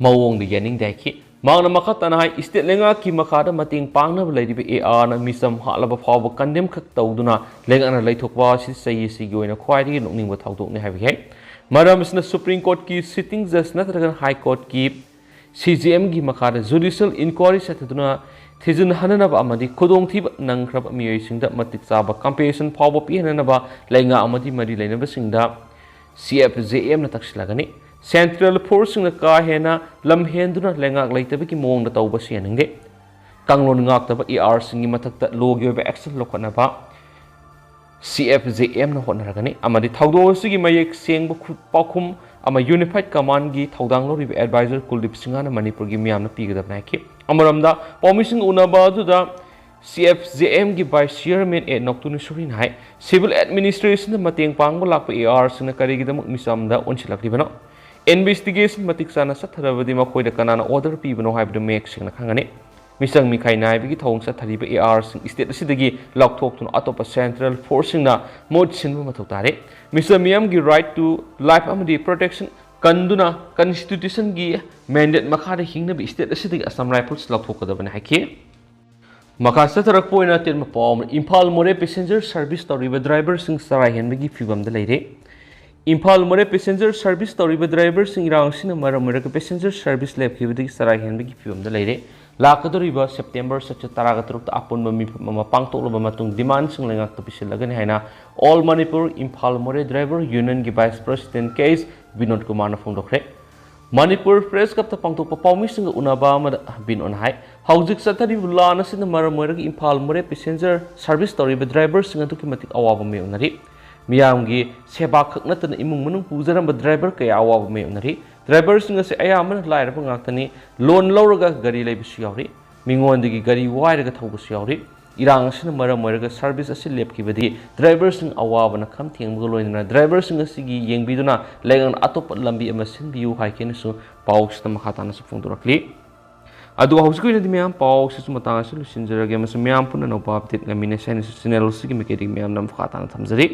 ꯃꯑꯣꯡꯗ ꯌꯥꯅꯤꯡꯗꯦ ꯍꯥꯏꯈꯤ꯫ ꯃꯍꯥꯛꯅ ꯃꯈꯥ ꯇꯥꯅ ꯍꯥꯏ, ꯏꯁꯇꯦꯠ ꯂꯩꯉꯥꯛꯀꯤ ꯃꯈꯥꯗ ꯃꯇꯦꯡ ꯄꯥꯡꯅꯕ ꯂꯩꯔꯤꯕ ꯑꯦ ꯑꯥꯔꯅ ꯃꯤꯆꯝ ꯍꯥꯠꯂꯕ ꯐꯥꯎꯕ ꯀꯟꯗꯦꯝ ꯈꯛ ꯇꯧꯗꯨꯅ ꯂꯩꯉꯥꯛꯅ ꯂꯩꯊꯣꯛꯄ ꯑꯁꯤ ꯆꯍꯤ ꯑꯁꯤꯒꯤ ꯑꯣꯏꯅ ꯈ꯭ꯋꯥꯏꯗꯒꯤ ꯅꯣꯛꯅꯤꯡꯕ ꯊꯧꯗꯣꯛꯅꯤ ꯍꯥꯏꯕ ꯌꯥꯏ꯫ ꯃꯔꯝ ꯑꯁꯤꯅ ꯁꯨꯄ꯭ꯔꯤꯝ ꯀꯣꯔꯠꯀꯤ ꯁꯤꯇꯤꯡ ꯖꯖ ꯅꯠꯇ꯭ꯔꯒꯅ ꯍꯥꯏ ꯀꯣꯔꯠꯀꯤ ꯁꯤ ꯖꯤ ꯑꯦꯝꯒꯤ ꯃꯈꯥꯗ ꯖꯨꯗꯤꯁꯤꯌꯦꯜ ꯏꯟꯀ꯭ꯋꯥꯔꯤ ꯆꯠꯊꯗꯨꯅ ꯊꯤꯖꯤꯟ ꯍꯟꯅꯅꯕ ꯑꯃꯗꯤ ꯈꯨꯗꯣꯡꯊꯤꯕ ꯅꯪꯈ꯭ꯔꯕ ꯃꯤꯑꯣꯏꯁꯤꯡꯗ ꯃꯇꯤꯛ ꯆꯥꯕ ꯀꯝꯄꯦꯟꯁꯦꯁꯟ ꯐꯥꯎꯕ ꯄꯤꯍꯟꯅꯅꯕ ꯂꯩꯉꯥꯛ ꯑꯃꯗꯤ ꯃꯔꯤ ꯂꯩꯅꯕꯁꯤꯡꯗ ꯁꯤ ꯑꯦꯐ ꯖꯦ ꯑꯦꯝꯅ ꯇꯛꯁꯤꯜꯂꯒꯅꯤ꯫ ꯁꯦꯟꯇ꯭ꯔꯦꯜ ꯐꯣꯔꯁꯁꯤꯡꯅ ꯀꯥ ꯍꯦꯟꯅ ꯂꯝ ꯍꯦꯟꯗꯨꯅ ꯂꯩꯉꯥꯛ ꯂꯩꯇꯕꯒꯤ ꯃꯑꯣꯡꯗ ꯇꯧꯕꯁꯤ ꯌꯥꯅꯤꯡꯗꯦ꯫ ꯀꯥꯡꯂꯣꯟ ꯉꯥꯛꯇꯕ ꯑꯦ ꯑꯥꯔꯁꯤꯡꯒꯤ ꯃꯊꯛꯇ ꯂꯣꯒꯤ ꯑꯣꯏꯕ ꯑꯦꯛꯁꯟ ꯂꯧꯈꯠꯅꯕ ꯁꯤ ꯑꯦꯐ ꯖꯦ ꯑꯦꯝꯅ ꯍꯣꯠꯅꯔꯒꯅꯤ ꯑꯃꯗꯤ ꯊꯧꯗꯣꯛ ꯑꯁꯤꯒꯤ ꯃꯌꯦꯛ ꯁꯦꯡꯕ ꯈꯨ-, ꯄꯥꯎꯈꯨꯝ ꯑꯃ ꯌꯨꯅꯤꯐꯥꯏꯠ ꯀꯃꯥꯟꯒꯤ ꯊꯧꯗꯥꯡ ꯂꯧꯔꯤꯕ ꯑꯦꯗꯚꯥꯏꯖꯔ ꯀꯨꯜꯗꯤꯞ ꯁꯤꯡꯍꯅ ꯃꯅꯤꯄꯨꯔꯒꯤ ꯃꯤꯌꯥꯝꯅ ꯄꯤꯒꯗꯕꯅꯤ ꯍꯥꯏꯈꯤ꯫ ꯑꯃꯔꯣꯝꯗ ꯄꯥꯎꯃꯤꯁꯤꯡ ꯎꯅꯕ ꯑꯗꯨꯗ ꯁꯤ ꯑꯦꯐ ꯖꯦ ꯑꯦꯝꯒꯤ ꯚꯥꯏꯁ ꯆꯤꯌꯔꯃꯦꯟ ꯑꯦ ꯅꯣꯛꯇꯨꯅꯤ ꯁꯨꯔꯤꯅ ꯍꯥꯏ, ꯁꯤꯚꯤꯜ ꯑꯦꯗꯃꯤꯅꯤꯁꯇ꯭ꯔꯦꯁꯟꯗ ꯃꯇꯦꯡ ꯄꯥꯡꯕ ꯂꯥꯛꯄ ꯑꯦ ꯑꯥꯔꯁꯤꯡꯅ ꯀꯔꯤꯒꯤꯗꯃꯛ ꯃꯤꯆꯝꯗ ꯑꯣꯟꯁꯤꯜꯂꯛꯂꯤꯕꯅꯣ? ꯏꯟꯚꯦꯁꯇꯤꯒꯦꯁꯟ ꯃꯇꯤꯛ ꯆꯥꯅ ꯆꯠꯊꯔꯕꯗꯤ ꯃꯈꯣꯏꯗ ꯀꯅꯥꯅ ꯑꯣꯔꯗꯔ ꯄꯤꯕꯅꯣ ꯍꯥꯏꯕꯗꯨ ꯃꯌꯦꯛ ꯁꯦꯡꯅ ꯈꯪꯒꯅꯤ꯫ ꯃꯤꯆꯪ ꯃꯤꯈꯥꯏ ꯅꯥꯏꯕꯒꯤ ꯊꯧꯑꯣꯡ ꯆꯠꯊꯔꯤꯕ ꯑꯦ ꯑꯥꯔꯁꯤꯡ ꯏꯁꯇꯦꯠ ꯑꯁꯤꯗꯒꯤ ꯂꯧꯊꯣꯛꯇꯨꯅ ꯑꯇꯣꯞꯄ ꯁꯦꯟꯇ꯭ꯔꯦꯜ ꯐꯣꯔꯁꯁꯤꯡꯅ ꯃꯍꯨꯠ ꯁꯤꯟꯕ ꯃꯊꯧ ꯇꯥꯔꯦ꯫ ꯃꯤꯆꯝ ꯃꯤꯌꯥꯝꯒꯤ ꯔꯥꯏꯠ ꯇꯨ ꯂꯥꯏꯐ ꯑꯃꯗꯤ ꯄ꯭ꯔꯣꯇꯦꯛꯁꯟ ꯀꯟꯗꯨꯅ ꯀꯟꯁꯇꯤꯇ꯭ꯌꯨꯁꯟꯒꯤ ꯃꯦꯟꯗꯦꯠ ꯃꯈꯥꯗ ꯍꯤꯡꯅꯕ ꯁ꯭ꯇꯦꯠ ꯑꯁꯤꯗꯒꯤ ꯑꯁꯥꯝ ꯔꯥꯏꯐꯜꯁ ꯂꯧꯊꯣꯛꯀꯗꯕꯅꯤ ꯍꯥꯏꯈꯤ꯫ ꯃꯈꯥ ꯆꯠꯊꯔꯛꯄ ꯑꯣꯏꯅ ꯑꯇꯦꯟꯕ ꯄꯥꯎ ꯑꯃꯅ, ꯏꯝꯐꯥꯜ ꯃꯣꯔꯦ ꯄꯦꯁꯦꯟꯖꯔ ꯁꯔꯚꯤꯁ ꯇꯧꯔꯤꯕ ꯗ꯭ꯔꯥꯏꯚꯔꯁꯤꯡ ꯆꯔꯥ ꯍꯦꯟꯕꯒꯤ ꯐꯤꯕꯝꯗ ꯂꯩꯔꯦ꯫ ꯏꯝꯐꯥꯜ ꯃꯣꯔꯦ ꯄꯦꯁꯦꯟꯖꯔ ꯁꯔꯚꯤꯁ ꯇꯧꯔꯤꯕ ꯗ꯭ꯔꯥꯏꯚꯔꯁꯤꯡ ꯏꯔꯥꯡ ꯑꯁꯤꯅ ꯃꯔꯝ ꯑꯣꯏꯔꯒ ꯄꯦꯁꯦꯟꯖꯔ ꯁꯔꯚꯤꯁ ꯂꯦꯞꯈꯤꯕꯗꯒꯤ ꯆꯔꯥ ꯍꯦꯟꯕꯒꯤ ꯐꯤꯕꯝꯗ ꯂꯩꯔꯦ꯫ ꯂꯥꯛꯀꯗꯧꯔꯤꯕ ꯁꯦꯞꯇꯦꯝꯕꯔ ꯆꯩꯆꯠ ꯇꯔꯥꯒ ꯇꯔꯨꯛꯇ ꯑꯄꯨꯟꯕ ꯃꯤꯐꯝ ꯑꯃ ꯄꯥꯡꯊꯣꯛꯂꯕ ꯃꯇꯨꯡ ꯗꯤꯃꯥꯟꯁꯤꯡ ꯂꯩꯉꯥꯛꯇ ꯄꯤꯁꯤꯜꯂꯒꯅꯤ ꯍꯥꯏꯅ ꯑꯣꯜ ꯃꯅꯤꯄꯨꯔ ꯏꯝꯐꯥꯜ ꯃꯣꯔꯦ ꯗ꯭ꯔꯥꯏꯚꯔ ꯌꯨꯅꯤꯌꯟꯒꯤ ꯚꯥꯏꯁ ꯄ꯭ꯔꯁꯤꯗꯦꯟꯠ ꯀꯦ ꯑꯦꯁ ꯕꯤꯅꯣꯗ ꯀꯨꯃꯥꯔꯅ ꯐꯣꯡꯗꯣꯛꯈ꯭ꯔꯦ꯫ ꯃꯅꯤꯄꯨꯔ ꯄ꯭ꯔꯦꯁ ꯀ꯭ꯂꯕꯇ ꯄꯥꯡꯊꯣꯛꯄ ꯄꯥꯎꯃꯤꯁꯤꯡꯒ ꯎꯅꯕ ꯑꯃꯗ ꯕꯤꯅꯣꯗꯅ ꯍꯥꯏ, ꯍꯧꯖꯤꯛ ꯆꯠꯊꯔꯤꯕ ꯂꯥꯟ ꯑꯁꯤꯅ ꯃꯔꯝ ꯑꯣꯏꯔꯒ ꯏꯝꯐꯥꯜ ꯃꯣꯔꯦ ꯄꯦꯁꯦꯟꯖꯔ ꯁꯔꯚꯤꯁ ꯇꯧꯔꯤꯕ ꯗ꯭ꯔꯥꯏꯚꯔꯁꯤꯡ ꯑꯗꯨꯛꯀꯤ ꯃꯇꯤꯛ ꯑꯋꯥꯕ ꯃꯥꯌꯣꯛꯅꯔꯤ꯫ ꯃꯤꯌꯥꯝꯒꯤ ꯁꯦꯕꯥ ꯈꯛ ꯅꯠꯇꯅ ꯏꯃꯨꯡ ꯃꯅꯨꯡ ꯄꯨꯖꯔꯝꯕ ꯗ꯭ꯔꯥꯏꯚꯔ ꯀꯌꯥ ꯑꯋꯥꯕ ꯃꯥꯌꯣꯛꯅꯔꯤ꯫ ꯗ꯭ꯔꯥꯏꯚꯔꯁꯤꯡ ꯑꯁꯤ ꯑꯌꯥꯝꯕꯅ ꯂꯥꯏꯔꯕ ꯉꯥꯛꯇꯅꯤ꯫ ꯂꯣꯟ ꯂꯧꯔꯒ ꯒꯥꯔꯤ ꯂꯩꯕꯁꯨ ꯌꯥꯎꯔꯤ꯫ ꯃꯤꯉꯣꯟꯗꯒꯤ ꯒꯥꯔꯤ ꯋꯥꯏꯔꯒ ꯊꯧꯕꯁꯨ ꯌꯥꯎꯔꯤ꯫ ꯏꯔꯥꯡ ꯑꯁꯤꯅ ꯃꯔꯝ ꯑꯣꯏꯔꯒ ꯁꯔꯚꯤꯁ ꯑꯁꯤ ꯂꯦꯞꯈꯤꯕꯗꯤ ꯗ꯭ꯔꯥꯏꯚꯔꯁꯤꯡ ꯑꯋꯥꯕꯅ ꯈꯝ ꯊꯦꯡꯕꯒ ꯂꯣꯏꯅꯅ ꯗ꯭ꯔꯥꯏꯚꯔꯁꯤꯡ ꯑꯁꯤꯒꯤ ꯌꯦꯡꯕꯤꯗꯨꯅ ꯂꯩꯉꯥꯛꯅ ꯑꯇꯣꯞꯄ ꯂꯝꯕꯤ ꯑꯃ ꯁꯤꯟꯕꯤꯌꯨ ꯍꯥꯏꯈꯤꯅꯁꯨ ꯄꯥꯎꯁꯤꯗ ꯃꯈꯥ ꯇꯥꯅꯁꯨ ꯐꯣꯡꯗꯣꯔꯛꯂꯤ꯫ ꯑꯗꯨꯒ ꯍꯧꯖꯤꯛꯀꯤ ꯑꯣꯏꯅꯗꯤ ꯃꯌꯥꯝ ꯄꯥꯎꯁꯤꯁꯨ ꯃꯇꯥꯡ ꯑꯁꯤꯗ ꯂꯣꯏꯁꯤꯟꯖꯔꯒꯦ, ꯑꯃꯁꯨꯡ ꯃꯌꯥꯝ ꯄꯨꯟꯅ ꯑꯅꯧꯕ ꯑꯞꯗꯦꯠ ꯉꯥꯏꯃꯤꯟꯅꯁꯤ ꯍꯥꯏꯅꯁꯨ ꯆꯦꯅꯦꯜ ꯑꯁꯤꯒꯤ ꯃꯥꯏꯀꯩꯗꯒꯤ ꯃꯌꯥꯝꯗ ꯃꯈꯥ ꯇꯥꯅ ꯊꯝꯖꯔꯤ꯫